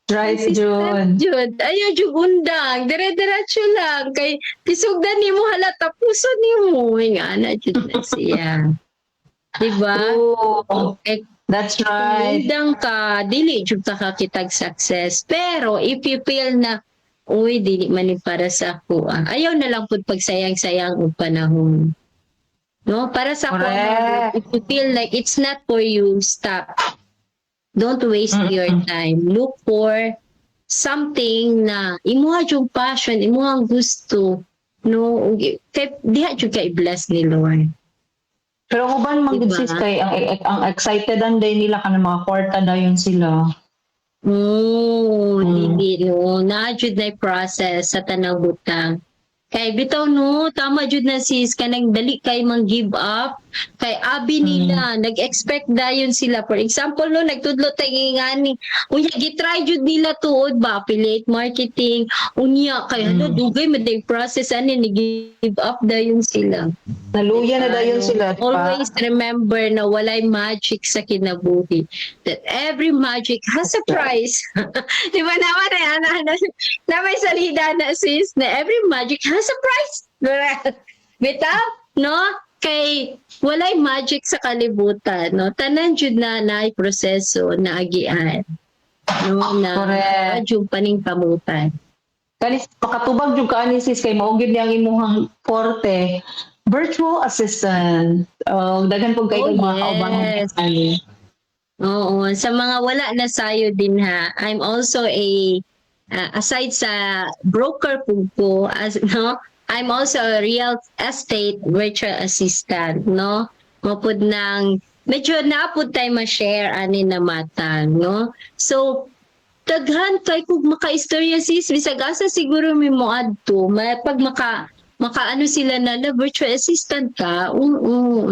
Right, June. Jud, ayaw jud undang, dire-diretso lang kay tisugdan nimo hala tapuson nimo, nga ana jud na siya. Di ba? Oh, Eh, that's kung right. undang ka, dili jud ka kakitag success. Pero if you feel na uy, dili man ni para sa ako, ah. Ayaw na lang pud pagsayang-sayang og panahon. No, para sa ako, Correct. if you feel like it's not for you, stop. Don't waste your time. Look for something na imuha yung passion, imuha ang gusto, no? Kay diha jud ka i-bless ni Lord. Pero ang uban man gud, Diba? sis, kay ang excited ang day nila kanang mga kwarta dayon sila. Oo, dili no. Naa jud na process sa tanang butang. Kay bitaw no, tama jud na, sis, kanang dali kay mang give up. Kay abi nila, nag-expect dayon sila. For example no, nagtudlo tay ngani. Unya gitry jud nila tuod ba affiliate marketing. Unya kay hala, dugay man day process ani, ni give up dayon sila. Naluya na dayon sila, di ba? Always remember na walay magic sa kinabuhi. That every magic has a price. Di ba naman eh, ana, ana, na may salida na, sis, na every magic has a price. Bitaw, no? Kay walay magic sa kalibutan, no? Tanan jud na naay proseso na agian. No, na Correct. jud paning pamutan. Kani makatubag jud ka ani, sis, kay mao gyud ni ang imuhang forte, virtual assistant. Oh, daghan pud kay mga kauban ani. Oo, sa mga wala na sayo din ha. I'm also a aside sa broker po ko as no, I'm also a real estate virtual assistant, no. Mapud nang medyo naapod tayo ma-share ani na mata, no. So daghan kay kung makaistorya, sis, bisag asa siguro mi moadto, pag maka makaano sila na, na virtual assistant ka, oo,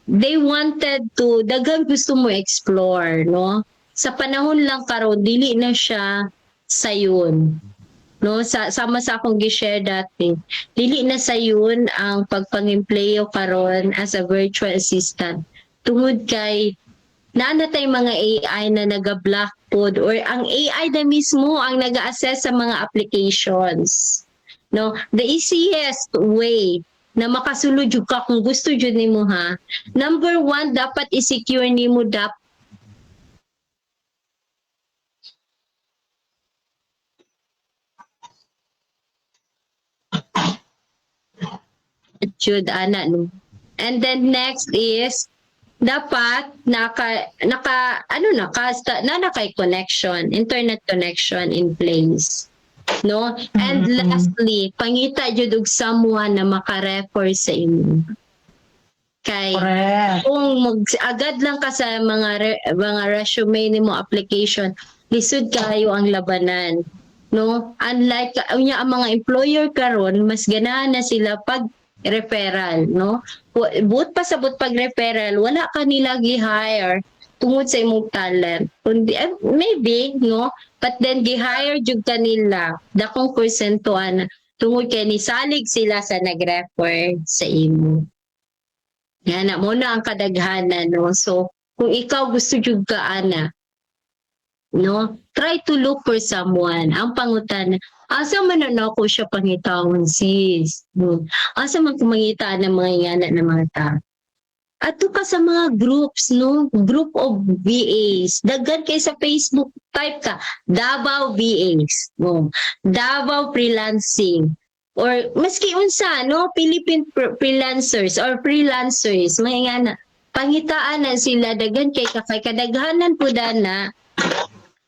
they wanted to, daghang gusto mo explore, no? Sa panahon lang karon, dili na siya sayon. No, sa sama sa akong gi-share dati. Dili na sayon ang pagpangempleyo karon as a virtual assistant. Tungod kay naa na tay mga AI na naga-block pod or ang AI na mismo ang naga-assess sa mga applications. No, the easiest way na makasulod jud ka kung gusto jud nimo ha. Number one, dapat i-secure nimo dapat jud ana, no. And then next is dapat naka naka ano naka na nakay connection, internet connection in place. No? And lastly, pangita jud og someone na maka-refer sa imo. Kay kung mag agad lang ka sa mga resume nimo, application, lisod kayo ang labanan, no? Unlike unya ang mga employer karon, mas ganahan na sila pag referral, no? Buot pa sa buot pag referral, wala ka nila gi-hire tungod sa imong talent kundi eh, maybe, no, but then gi-hire jud kanila dakong porsyento ana tungod kay nisalig sila sa nag-refer sa imo. Yan na mo na ang kadaghanan, no? So, kung ikaw gusto jud ka ana, no? Try to look for someone. Ang pangutan, asa man na ako siya pangitaon, sis? No? Asa man ko mangita ng mga ingana ng mga tao? Adto ka sa mga groups, no? Group of VAs. Daghan kay sa Facebook, type ka, Davao VAs, no? Davao Freelancing. Or maski unsa, no? Philippine freelancers or freelancers, may nga na. Pangitaan na sila, daghan kay kakay kadaghanan po na,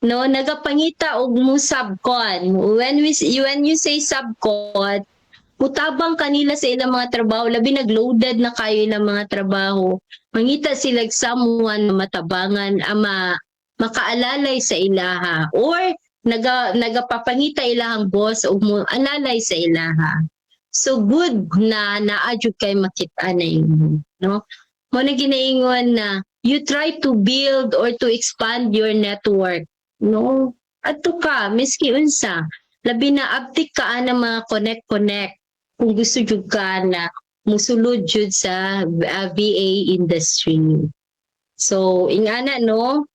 no, nagapangita og mo subcon. When you say subcon, mutabang kanila sa ilang mga trabaho, labi nagloaded na kayo ilang mga trabaho. Mangita sila og someone na matabangan, ama makaalalay sa ilaha or nagapapangita ilahang boss og mo alalay sa ilaha. So good na naa jud kay makita na imo, no? Mo na ginaingon na you try to build or to expand your network, no? Adto ka miski unsa, labi na abtik ka ana mga connect connect kung gusto jud ka na musulod jud sa VA industry. So ingana, no?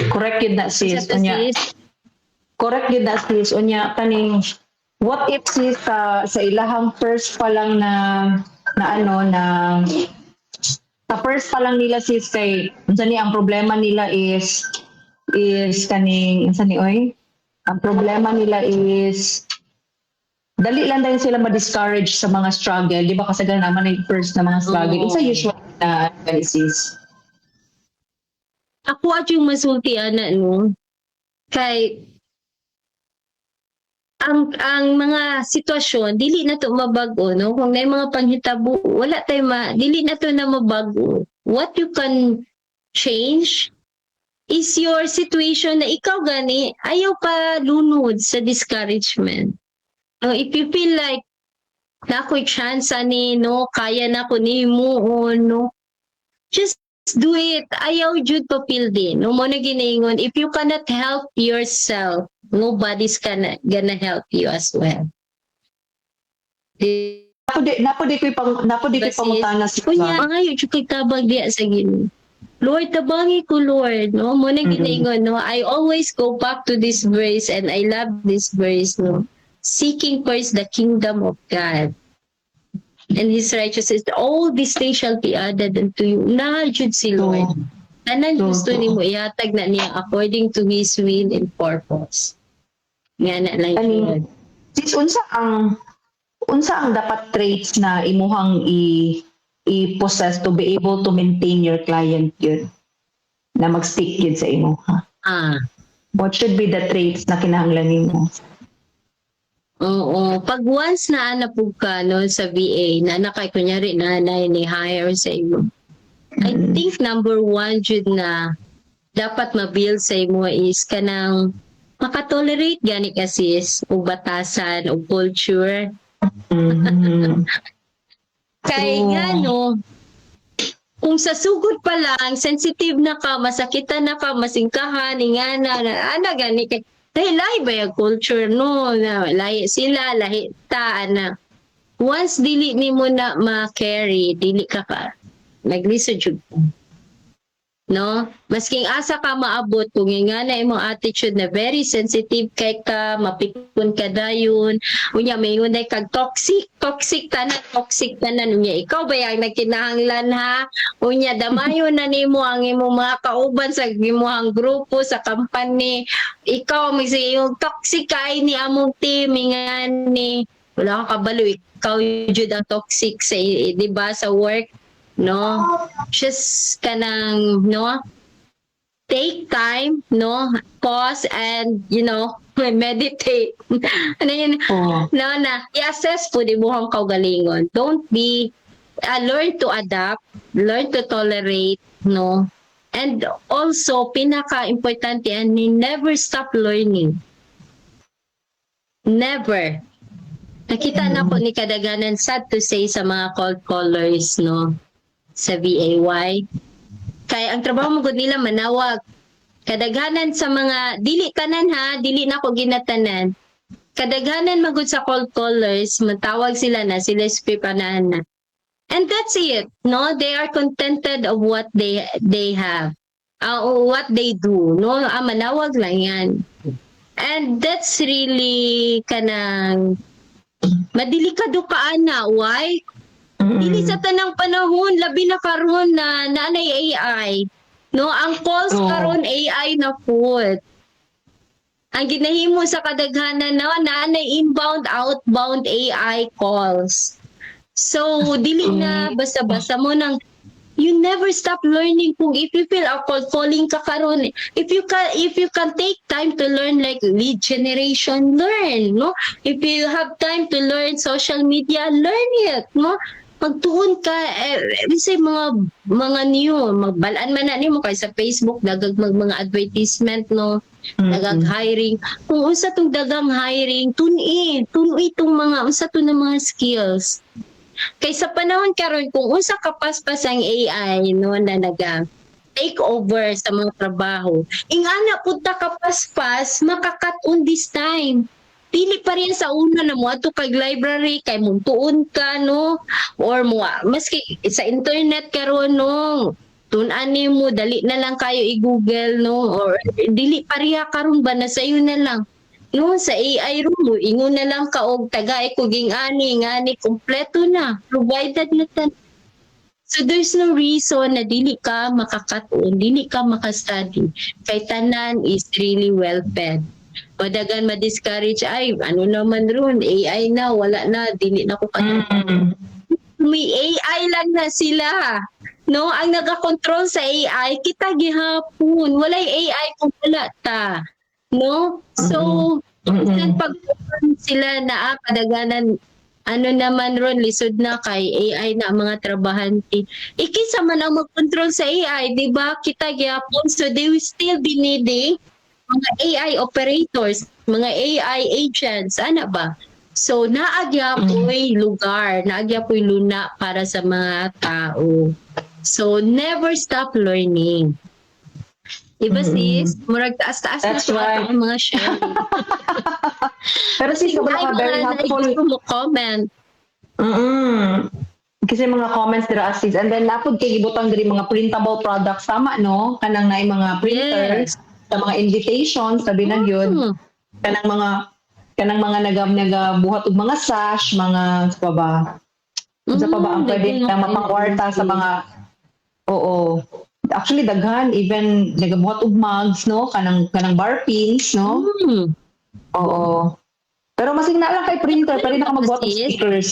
Correct yun na, sis. Isa to, Unya, sis. Correct yun na, sis. Unya kaning what if, sis, sa ilahang first pa lang na na ano na sa first pa lang nila, sis, kay unsa ni ang problema nila is kaning unsa ni oy ang problema nila is dali lang din sila ma-discourage sa mga struggle, di ba, kasi ganun naman yung first na mga struggle. Oo. It's a usual na gani, sis. Ako at yung masulti ana, no, kay Ang mga sitwasyon dili na to mabag-o, no? Kung naay mga panghitabo, wala tay ma dili na to na mabag-o. What you can change is your situation na ikaw gani ayaw pa lunod sa discouragement. No, if you feel like na ako'y chance ani, no, kaya na ko nimo o no, just do it. Ayaw jud papildi, no? Mao na ginaingon, if you cannot help yourself, nobody's gonna help you as well. Di Naa pod di ko'y Basis. pangutana sa Kunya, mangayo jud kay tabang diya sa Ginoo. Lord, tabangi ko, Lord. No? Mao na ginaingon, no? I always go back to this verse and I love this verse, no? Seeking first the kingdom of God and His righteousness. All these things shall be added unto you. Naa jud si Lord. Tanan gusto nimo ihatag na niya according to His will and purpose. Nga na lang Ani- yun. Sis, unsa ang dapat traits na imuhang i i-possess to be able to maintain your client yun na mag-stick yun sa imo, ha? Ah. What should be the traits na kinahanglan nimo? Oo. Pag once na ana po ka, no, sa VA, na na kay kunyari na na ni hire sa imo. I think number one jud na dapat ma-build sa imo is kanang makatolerate gani ka, sis, og batasan og culture. Kay nga no, kung sa sugod pa lang sensitive na ka, masakitan na ka, masingkahan, ingana, na, ana gani kay dahil lahi ba yung culture, no, na lahi sila, lahi ta, ana. Once dili nimo na ma-carry, dili ka ka naglisod jud ka. No? Masking asa ka maabot kung nga na imong attitude na very sensitive kay ka, mapikon ka dayon, unya may day kag toxic, toxic tanan, toxic tanan, unya ikaw ba yung nagkinahanglan, ha? Unya damayo na nimo ang imong mga kauban sa imong grupo sa company. Ikaw may yung toxic kay ni among team ingani. Wala ka kabalo, ikaw jud ang toxic sa, di ba, sa work, no? Just kanang, no, take time, no, pause and meditate, ano yun, no, na i-assess po di mo ang kaugalingon. Don't be learn to adapt, learn to tolerate, no? And also, pinaka-importante, and never stop learning. Never. Nakita na po ni kadaganan, sad to say, sa mga cold callers, no, sa VAY. Kaya ang trabaho mo gud nila manawag. Kadaghanan sa mga, dili tanan ha, dili na ko ginatanan. Kadaghanan magud sa cold callers, matawag sila na sila script na. And that's it, no? They are contented of what they have. Or what they do, no? Ah, manawag lang yan. And that's really kanang madelikado ka ana. Why? Dili sa tanang panahon, labi na karon na naanay AI. No, ang calls karon AI na pud. Ang ginahimo sa kadaghanan na naanay inbound, outbound AI calls. So, dili na basta-basta mo nang you never stop learning. Kung if you feel a cold calling ka karon, if you can take time to learn like lead generation, learn, no? If you have time to learn social media, learn it, no? Magtuon ka eh, say mga new magbalaan man na nimo kay sa Facebook dagag mag mga advertisement, no, dagang hiring. Kung unsa tong dagang hiring, tun-i tun-i tong mga unsa to na mga skills kay sa panahon karon kung unsa kapaspas ang AI, no, na naga take over sa mga trabaho, ingana pud ta kapaspas maka-cut on this time. Dili pa rin sa una na mo adto kag library kay mutuon ka, no, or mo maski sa internet karon, no, tun-an nimo, dali na lang kayo i-Google, no, or dili pareha karon ba na sayo na lang, no, sa AI room mo ingon na lang ka og tagay ko ging ani ngani, kompleto na, provided na tan. So there's no reason na dili ka makakatuon, dili ka makastudy kay tanan is really well fed. Madagan ma-discourage, "Ay, ano naman ron, AI na, wala na, dili na ko ka." May AI lang na sila. No, ang nagakontrol sa AI, kita gihapon. Walay AI kung wala ta. No? So, Bisan pag sila na kadaganan, ano naman ron, lisod na kay AI na ang mga trabahante. Kinsa man ang mag-control sa AI, di ba? Kita gyapon. So they will still be needing mga AI operators, mga AI agents, ana ba? So naa gyapoy lugar, naa gyapoy luna para sa mga tao. So never stop learning. Diba, sis? Murag taas-taas That's na right. ang mga share. Pero sis, kabalo Ay, ka, very mga helpful. gusto mo comment. Kasi mga comments dira, sis. And then naa pod kay gibutang diri mga printable products, tama, no? Kanang naay mga printers sa mga invitations, sabi na gyud. Kanang mga naga nagabuhat og mga sash, mga sa pa ba? Unsa pa ba ang pwede daghan na mga mapangkwarta sa mga, oo. Actually daghan, even nagabuhat og mugs, no, kanang bar pins, no? Oo. Pero masing na lang kay printer, pwede na ka magbuhat og Sis? stickers.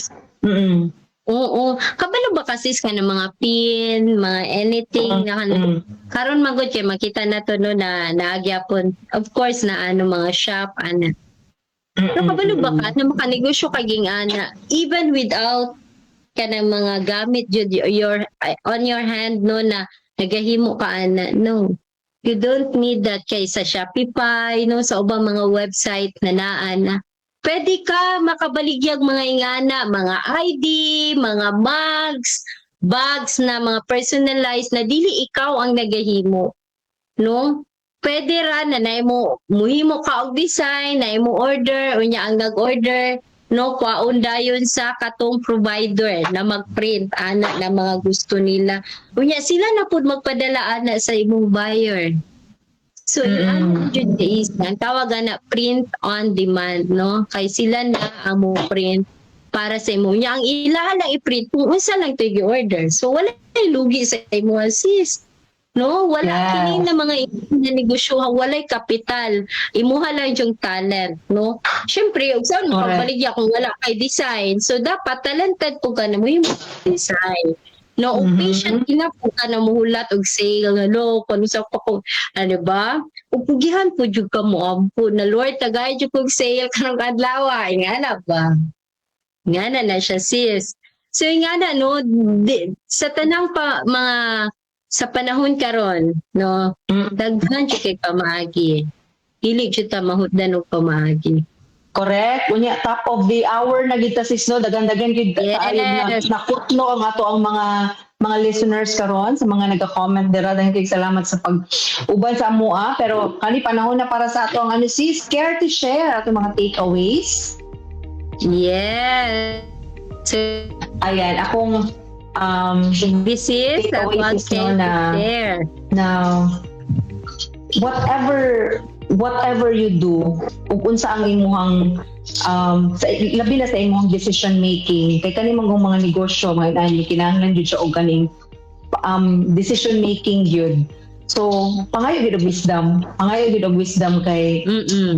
Oo. Kabalo ba kasi ka ng mga pin, mga anything na karon magod kay makita na to, no, na naagyapon. Of course na ano, mga shop ana. Pero kabalo ba ka na makanegosyo ka ging ana even without kanang mga gamit jud your on your hand, no, na nagahimo ka ana, no? You don't need that kay sa Shopify, no, sa ubang mga website na naa na pwede ka makabaligyag mga ingana, mga ID, mga mugs, bags na mga personalized na dili ikaw ang nagahimo, no? Pwede ra na naimo muhimo ka og design, na imo order, unya ang nag-order, no, kwaon dayon sa katong provider na mag-print ana na mga gusto nila. Unya sila na pud magpadala ana sa imong buyer. So ano jud is ang tawag ana, print on demand, no, kay sila na ang mo print para sa imo. Unya ang ilaha lang i-print kung unsa lang to order. So wala lugi sa imo, sis, no? Wala kini na mga na negosyo, walay kapital, imuha lang yung talent, no? Syempre ug saan makabaligya kung wala kay design? So dapat talented po ka na mo yung design, no? Ug patient enough po ka na muhulat og sale nga, no, kung sa pa ko ano ba, ug pugihan po jud ka mo ampo na, "Lord, tagay jud kog sale karong adlaw." Nga na ba, nga na na siya, sis. So nga na, no, di, sa tanang pa mga sa panahon karon, no, daghan jud kay pamaagi, dili jud ta mahutdan og pamaagi. Correct. Unya, top of the hour na gid ta, sis, no. Dagan-dagan gid kaayo na nakutlo ang ato ang mga listeners karon sa mga nagka-comment dira. Daghan kay salamat sa pag uban sa amoa, pero kani panahon na para sa ato ang ano, sis, care to share ato mga takeaways. Yes. So Ayan, akong this is takeaways about is, no, care to share. Na whatever whatever you do ug unsa ang imuhang sa, labi na sa imuhang decision making, kay kani man mga negosyo, mga inani, kinahanglan jud siya og kaning decision making gyud. So pangayo gyud og wisdom, pangayo gyud og wisdom kay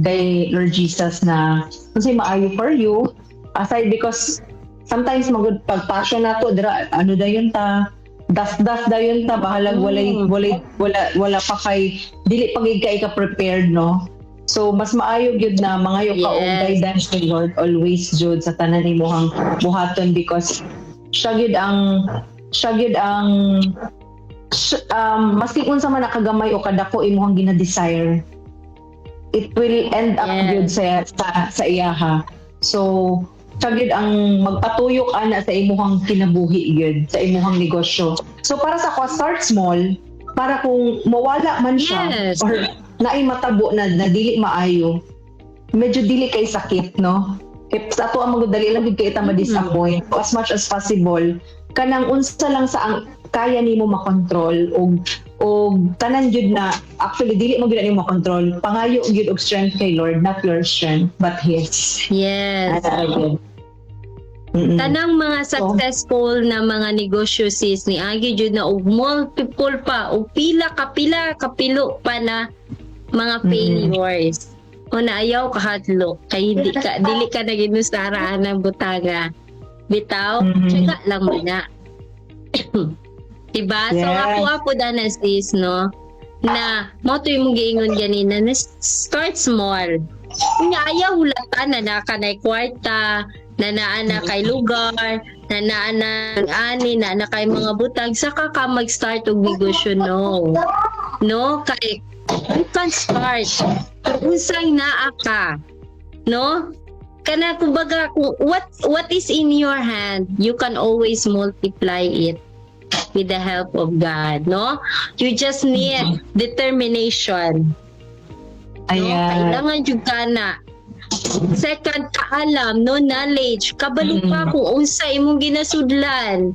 kay Lord Jesus na unsay maayo for you, aside because sometimes magud pag passion nato dira, ano dayon ta, das das dayon ta, bahalag walay walay wala wala pa kay dili pa gid kay ka prepared, no? So mas maayo gyud na mangayo ka og guidance ni Lord always jud sa tanan imong buhaton because siya gyud ang maski unsa man nakagamay o kadako imong gina-desire, it will end up gyud sa iyaha. So siya gyud ang magpatuyok ana sa imuhang kinabuhi gyud, sa imuhang negosyo. So para sa ako, start small para kung mawala man siya or naay matabo na dili maayo, medyo dili kay sakit, no? Kay sa ato ang magdali lang gyud kay ta ma-disappoint. So, as much as possible, kanang unsa lang sa ang kaya nimo makontrol og tanan gyud na actually dili mo gyud nimo makontrol, pangayo gyud og strength kay Lord, not your strength but His. Ana gyud. Tanang mga successful na mga negosyo, sis, ni agi jud na og multiple pa og pila ka pila kapilo pa na mga failures. O na ayaw kahadlok kay hindi ka dili ka na ginusaraan ng butaga. Bitaw, tiyaga lang mo na. Diba? So ako ako dana, sis, no, na mo to yung giingon ganina na start small. Unya ayaw hulatan na naa ka nay kwarta, na naa na kay lugar, na naa na ang ani, na naa kay mga butang, saka ka mag-start og negosyo, no. No, kay you can start kung unsang naa ka, no? Kana kumbaga kung what is in your hand, you can always multiply it with the help of God, no? You just need determination. No? Ayan. Kailangan jud ka na. Second, kaalam, no, knowledge. Kabalo ka kung unsa imong ginasudlan.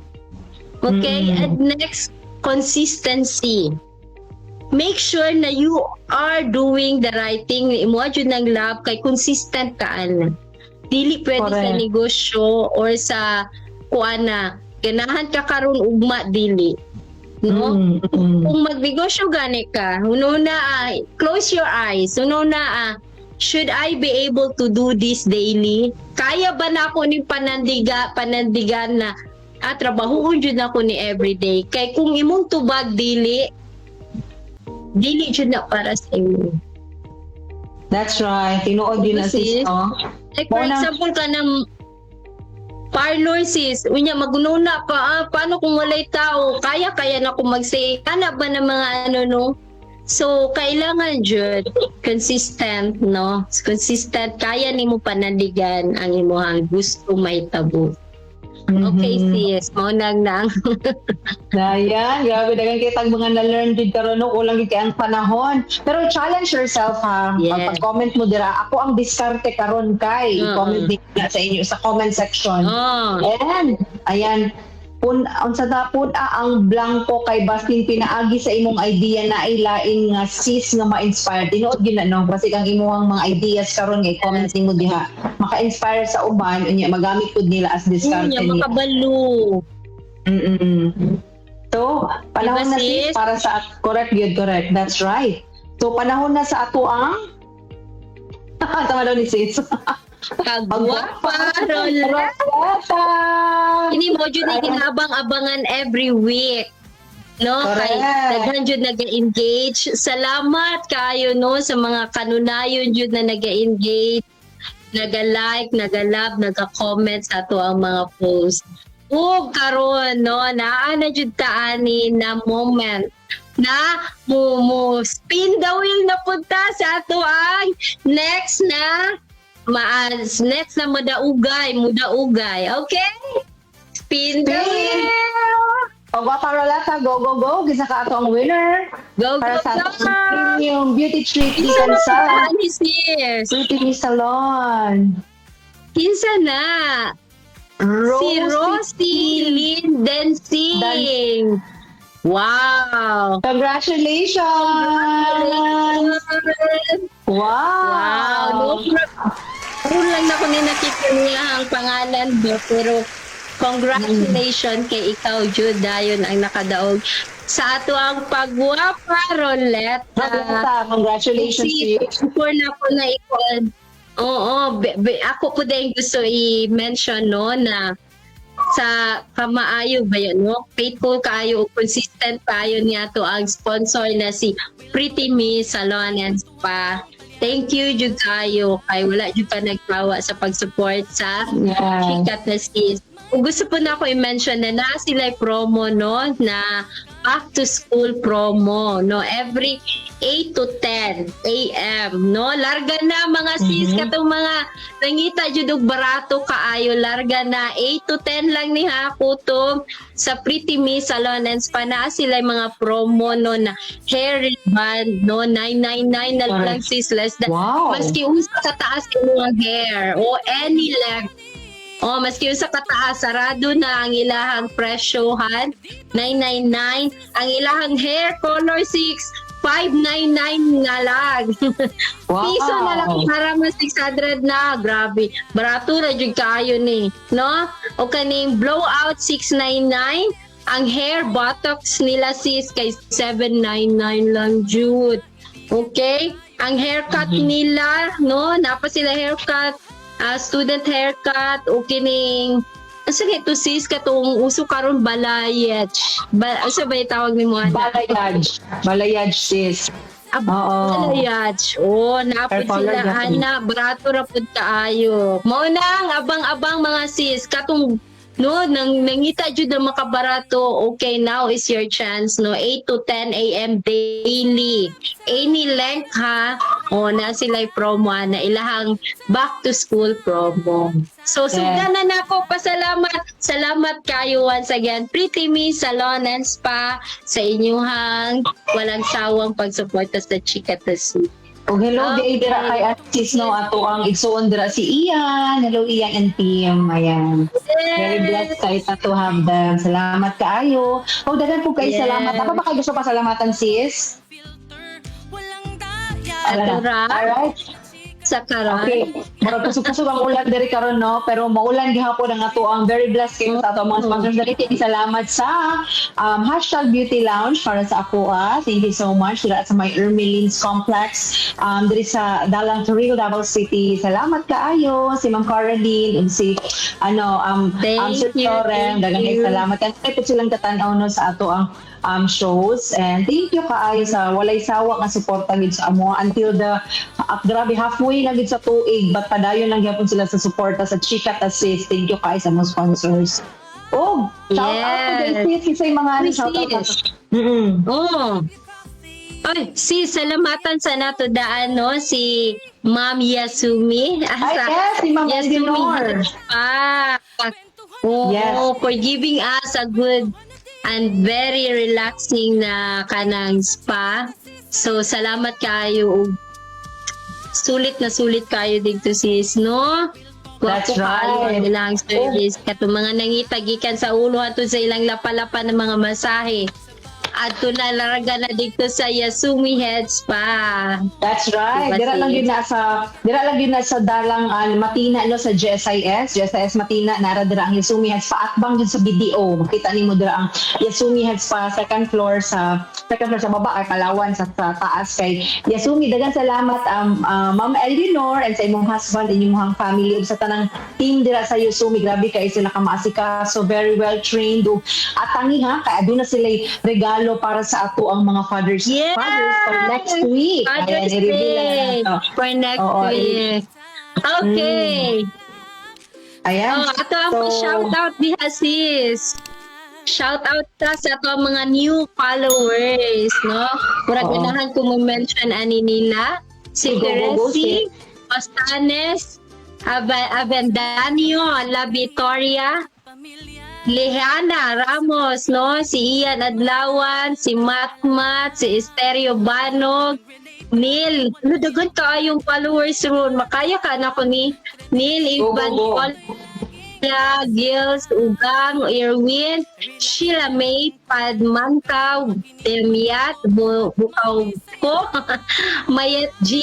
Okay? And next, consistency. Make sure na you are doing the right thing. Imo jud ng love kay consistent ka ana. Dili pwede sa negosyo or sa kuan na ganahan ka karon, ugma dili. No? Kung magnegosyo gani ka, una ah, close your eyes. Una ah, should I be able to do this daily? Kaya ba na ako ni panandigan na trabahuon jud nako ni everyday? Kay kung imong tubag dili, dili jud na para sa imo. That's right. Tinuod yun na, sis, Sis. no? Like for example ka ng parlor, sis, unya magununa pa, paano kung walay tao? Kaya kaya na ko mag-say, ana ba ng mga ano, no? So kailangan jud consistent, no? Consistent, kaya nimo panandigan ang imuhang gusto mahitabo. Okay, sis, mao nang nang. Ayan, grabe, daghan kitang mga na-learn din karon, no, kulang gid kay ang panahon. Pero challenge yourself ha. Pag-comment mo dira, "Ako ang diskarte karon kay." I-comment din na sa inyo sa comment section. And ayan, pun unsa ta pun ang blanco kay basing pinaagi sa imong idea na ay lain nga sis nga ma-inspire. Tinuod gyud na, no, kasi ang imong mga ideas karon nga i-comment nimo diha maka-inspire sa uban, unya magamit pud nila as diskarte Unya nila. Makabalo. So, panahon Diba, na, sis, sis? Para sa correct yun, correct. That's right. So, panahon na sa ato ang tama daw ni sis. Kagwapa, Rola. Roleta! Ini mo jud ni ginaabang-abangan every week. No, kay daghan jud nag-engage. Salamat kayo, no, sa mga kanunayon jud na nag-engage, naga-like, naga-love, naga-comment sa ato ang mga post. Ug karon, no, naa na jud ta ani na moment na mo spin the wheel na punta sa ato ang next na maas next na mudaugay mudaugay. Okay, spin the Spin! wheel. O Gwapa Roleta, go, go, go. Kinsa ka ato ang winner. Go, go, Para sa go! atong premium beauty treat Kinsa gikan na sa ni sis? Pretty Me Salon. Kinsa na? Si Rosie. Rosie Lynn Densing. Wow! Congratulations! Wow! Wow! No, karon lang na ko ni nakita niya ang pangalan mo, pero congratulations kay ikaw jud dayon ang nakadaog sa ato ang Pagwapa Roleta. Roleta, congratulations to you. Before na ko na i-call. Oo, ako po din gusto i-mention, no, na sa kamaayo ba yun, no? Faithful kaayo, consistent kaayo niya to ang sponsor na si Pretty Me Salon and Spa. Thank you jud kayo kay wala jud ka nagtawa sa pag-support sa Chika Ta Sis. Kung gusto po na ako i-mention na naa sila promo, no, na back to school promo, no, every 8 to 10 a.m., no? Larga na, mga sis, katong mga nangita jud og barato kaayo, larga na, 8 to 10 lang ni ha kutob sa Pretty Me Salon and Spa. Naa sila mga promo, no, na hair reband, no, 999 na lang, sis, less than maski unsa ka taas imong hair o any length. Oh, maski unsa ka taas, sarado na ang ilahang presyohan, 999. Ang ilahang hair color 6, 599 na lang. Piso na lang para mas 600 na. Grabe. Barato ra jud kaayo ni, no? O kaning blowout 699, ang hair botox nila, sis, kay 799 lang jud. Okay? Ang haircut nila, no? Napa sila haircut, student haircut, o kining asa kay to, sis, katong uso karon, balayage. Ba, asa ba tawag nimo ana? Balayage. Balayage, sis. Oo. Alayach. Oh, naa pod Hair color sila gyapon. ana, barato ra pod kaayo. Mao na ang abang-abang, mga sis, katong no nang nangita jud na makabarato. Okay, now is your chance, no? 8 to 10 a.m. daily, any length ha. Oh, na sila promo na ilahang back to school promo. So sugdan na nako. Pasalamat, salamat kayo once again, Pretty Me Salon and Spa, sa inyuhang walang sawang pagsuporta sa Chika Ta Sis. Og hello okay, dira kay Sis, no, ato ang igsuon dira si Ian. Hello, Ian and team. Ayan. Very blessed kay ta to have them. Salamat kaayo. Og daghan po kay salamat. Ako ba kay gusto pasalamatan, sis? Filter, walang daya. Ato ra. Alright. Sa karon. Okay. Murag kusog-kusog ang ulan diri karon, no, pero maulan gihapon ang ato ang very blessed kayo sa ato ang mga sponsors diri. Salamat sa #BeautyLounge para sa ako ah. Thank you so much dira sa may Ermelins Complex diri sa Dalang Toril, Davao City. Salamat kaayo si Ma'am Caroline ug si ano Thank Sir you, Torem. thank Daghang you. salamat. And po silang katanaw, no, sa ato ang shows, and thank you kaayo sa walay sawa nga suporta gid sa amo until the grabe, halfway na gid sa tuig, but padayon lang gyapon sila sa suporta sa Chika Ta Sis. Thank you kaayo sa mga sponsors. Oh, shout out to the sis sa mga ano, Uy, shout out. sis. Oh. Oh. Ay, si salamatan sa nato daan, no, si Ma'am Yasumi. Ay, Asa, yes, si Ma'am Eleanor. Ah. Oo, for giving us a good and very relaxing na kanang spa. So salamat kayo ug sulit na sulit kayo dito, sis, no? That's Gwapo kaayo right. ang ilang service. Katong mga nangita gikan sa ulo ato sa ilang lapa-lapa ng mga masahe. Adto na larga na dito sa Yasumi Head Spa. That's right. Diba, Dira lang sis? yun na sa dira lang yun na sa dalang Matina, no, sa GSIS, GSIS Matina, nara dira ang Yasumi Head Spa, atbang jud sa BDO. Makita nimo dira ang Yasumi Head Spa, second floor sa baba ay Palawan, sa taas kay Yasumi. Daghang salamat Ma'am Eleanor and sa imong husband, inyong family ug sa tanang team dira sa Yasumi. Grabe kay sila ka maasikaso, very well trained ug atangi ha, kay aduna sila regalo para sa ato ang mga fathers fathers for next week. Father's Ayan, i-reveal na Day nato. for next Oo, week. Okay. Ayan. Oh, ato ang So, shout out diha, sis. Shout out ta sa ato ang mga new followers, no? Murag ganahan ko mo mention ani nila. Si Go, go, go, Teresi Ostanes, Avendanio La Victoria, Lehana Ramos, no? Si Ian Adlawan, si Matmat, si Estereo Banog, Neil. Ano, dagan kaayong followers ron. Makaya ka na ko ni Neil Go, go, Ivan go. Gills, Ugang, Irwin, Sheila May, Padmantaw, Demiat, Bukaw ko, Mayet G,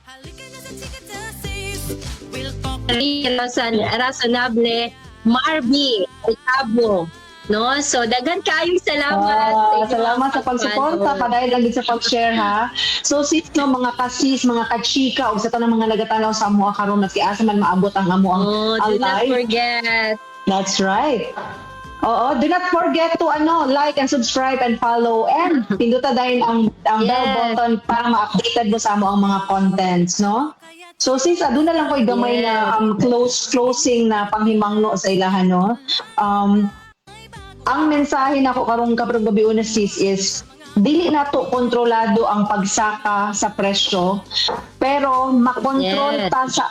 Halika na sa Chika Ta Sis. We'll talk Razonable, Marby, Itabo. No? So, daghan kayong salamat. Ah, Sa inyong salamat sa pagsuporta, pag-follow. padayon lang din sa pag-share ha. So sis, no, mga kasis, mga kachika ug sa tanang mga nagatanaw sa amoa karon, maski asa man maabot ang amo ang Oh, ang do not live. forget. That's right. Oo, do not forget to ano, like and subscribe and follow and pinduta dahil ang bell button para ma-updated mo sa amo ang mga contents, no? So sis, aduna lang ko'y gamay na closing na panghimangno sa ilahan, no? Ang mensahe nako karong kaprong gabi una, sis, is dili nato kontrolado ang pagsaka sa presyo, pero makontrol ta sa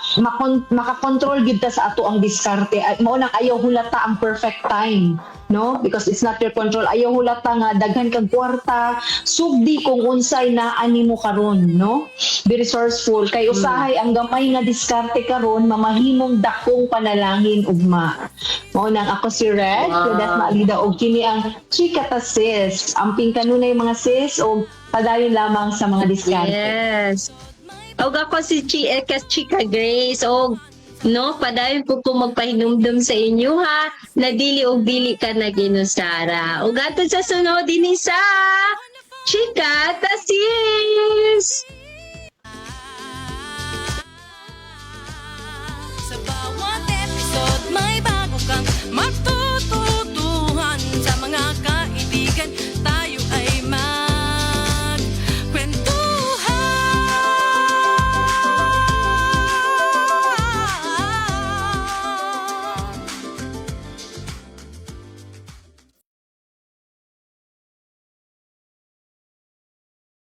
makakontrol gid ta sa ato ang diskarte. Ay, mao nang ayaw hulata ang perfect time, no, because it's not your control. Ayaw hulata nga daghan kag kwarta. Sugdi kung unsay naa nimo karon, no? Be resourceful kay usahay ang gamay nga diskarte karon mamahimong dakong panalangin ugma. Mao nang ako si Red wow. Maalida og kini ang Chika Ta Sis. Amping kanunay, mga sis, og padayon lamang sa mga diskarte. Yes. Og ako si kas Chika Grace. Og no, padayon po ko magpahinumdum sa inyo ha, na dili og dili ka na ginusara. Og ato sa sunod dinhi sa Chika Ta Sis. Sa bawat episode may bago kang matutunan.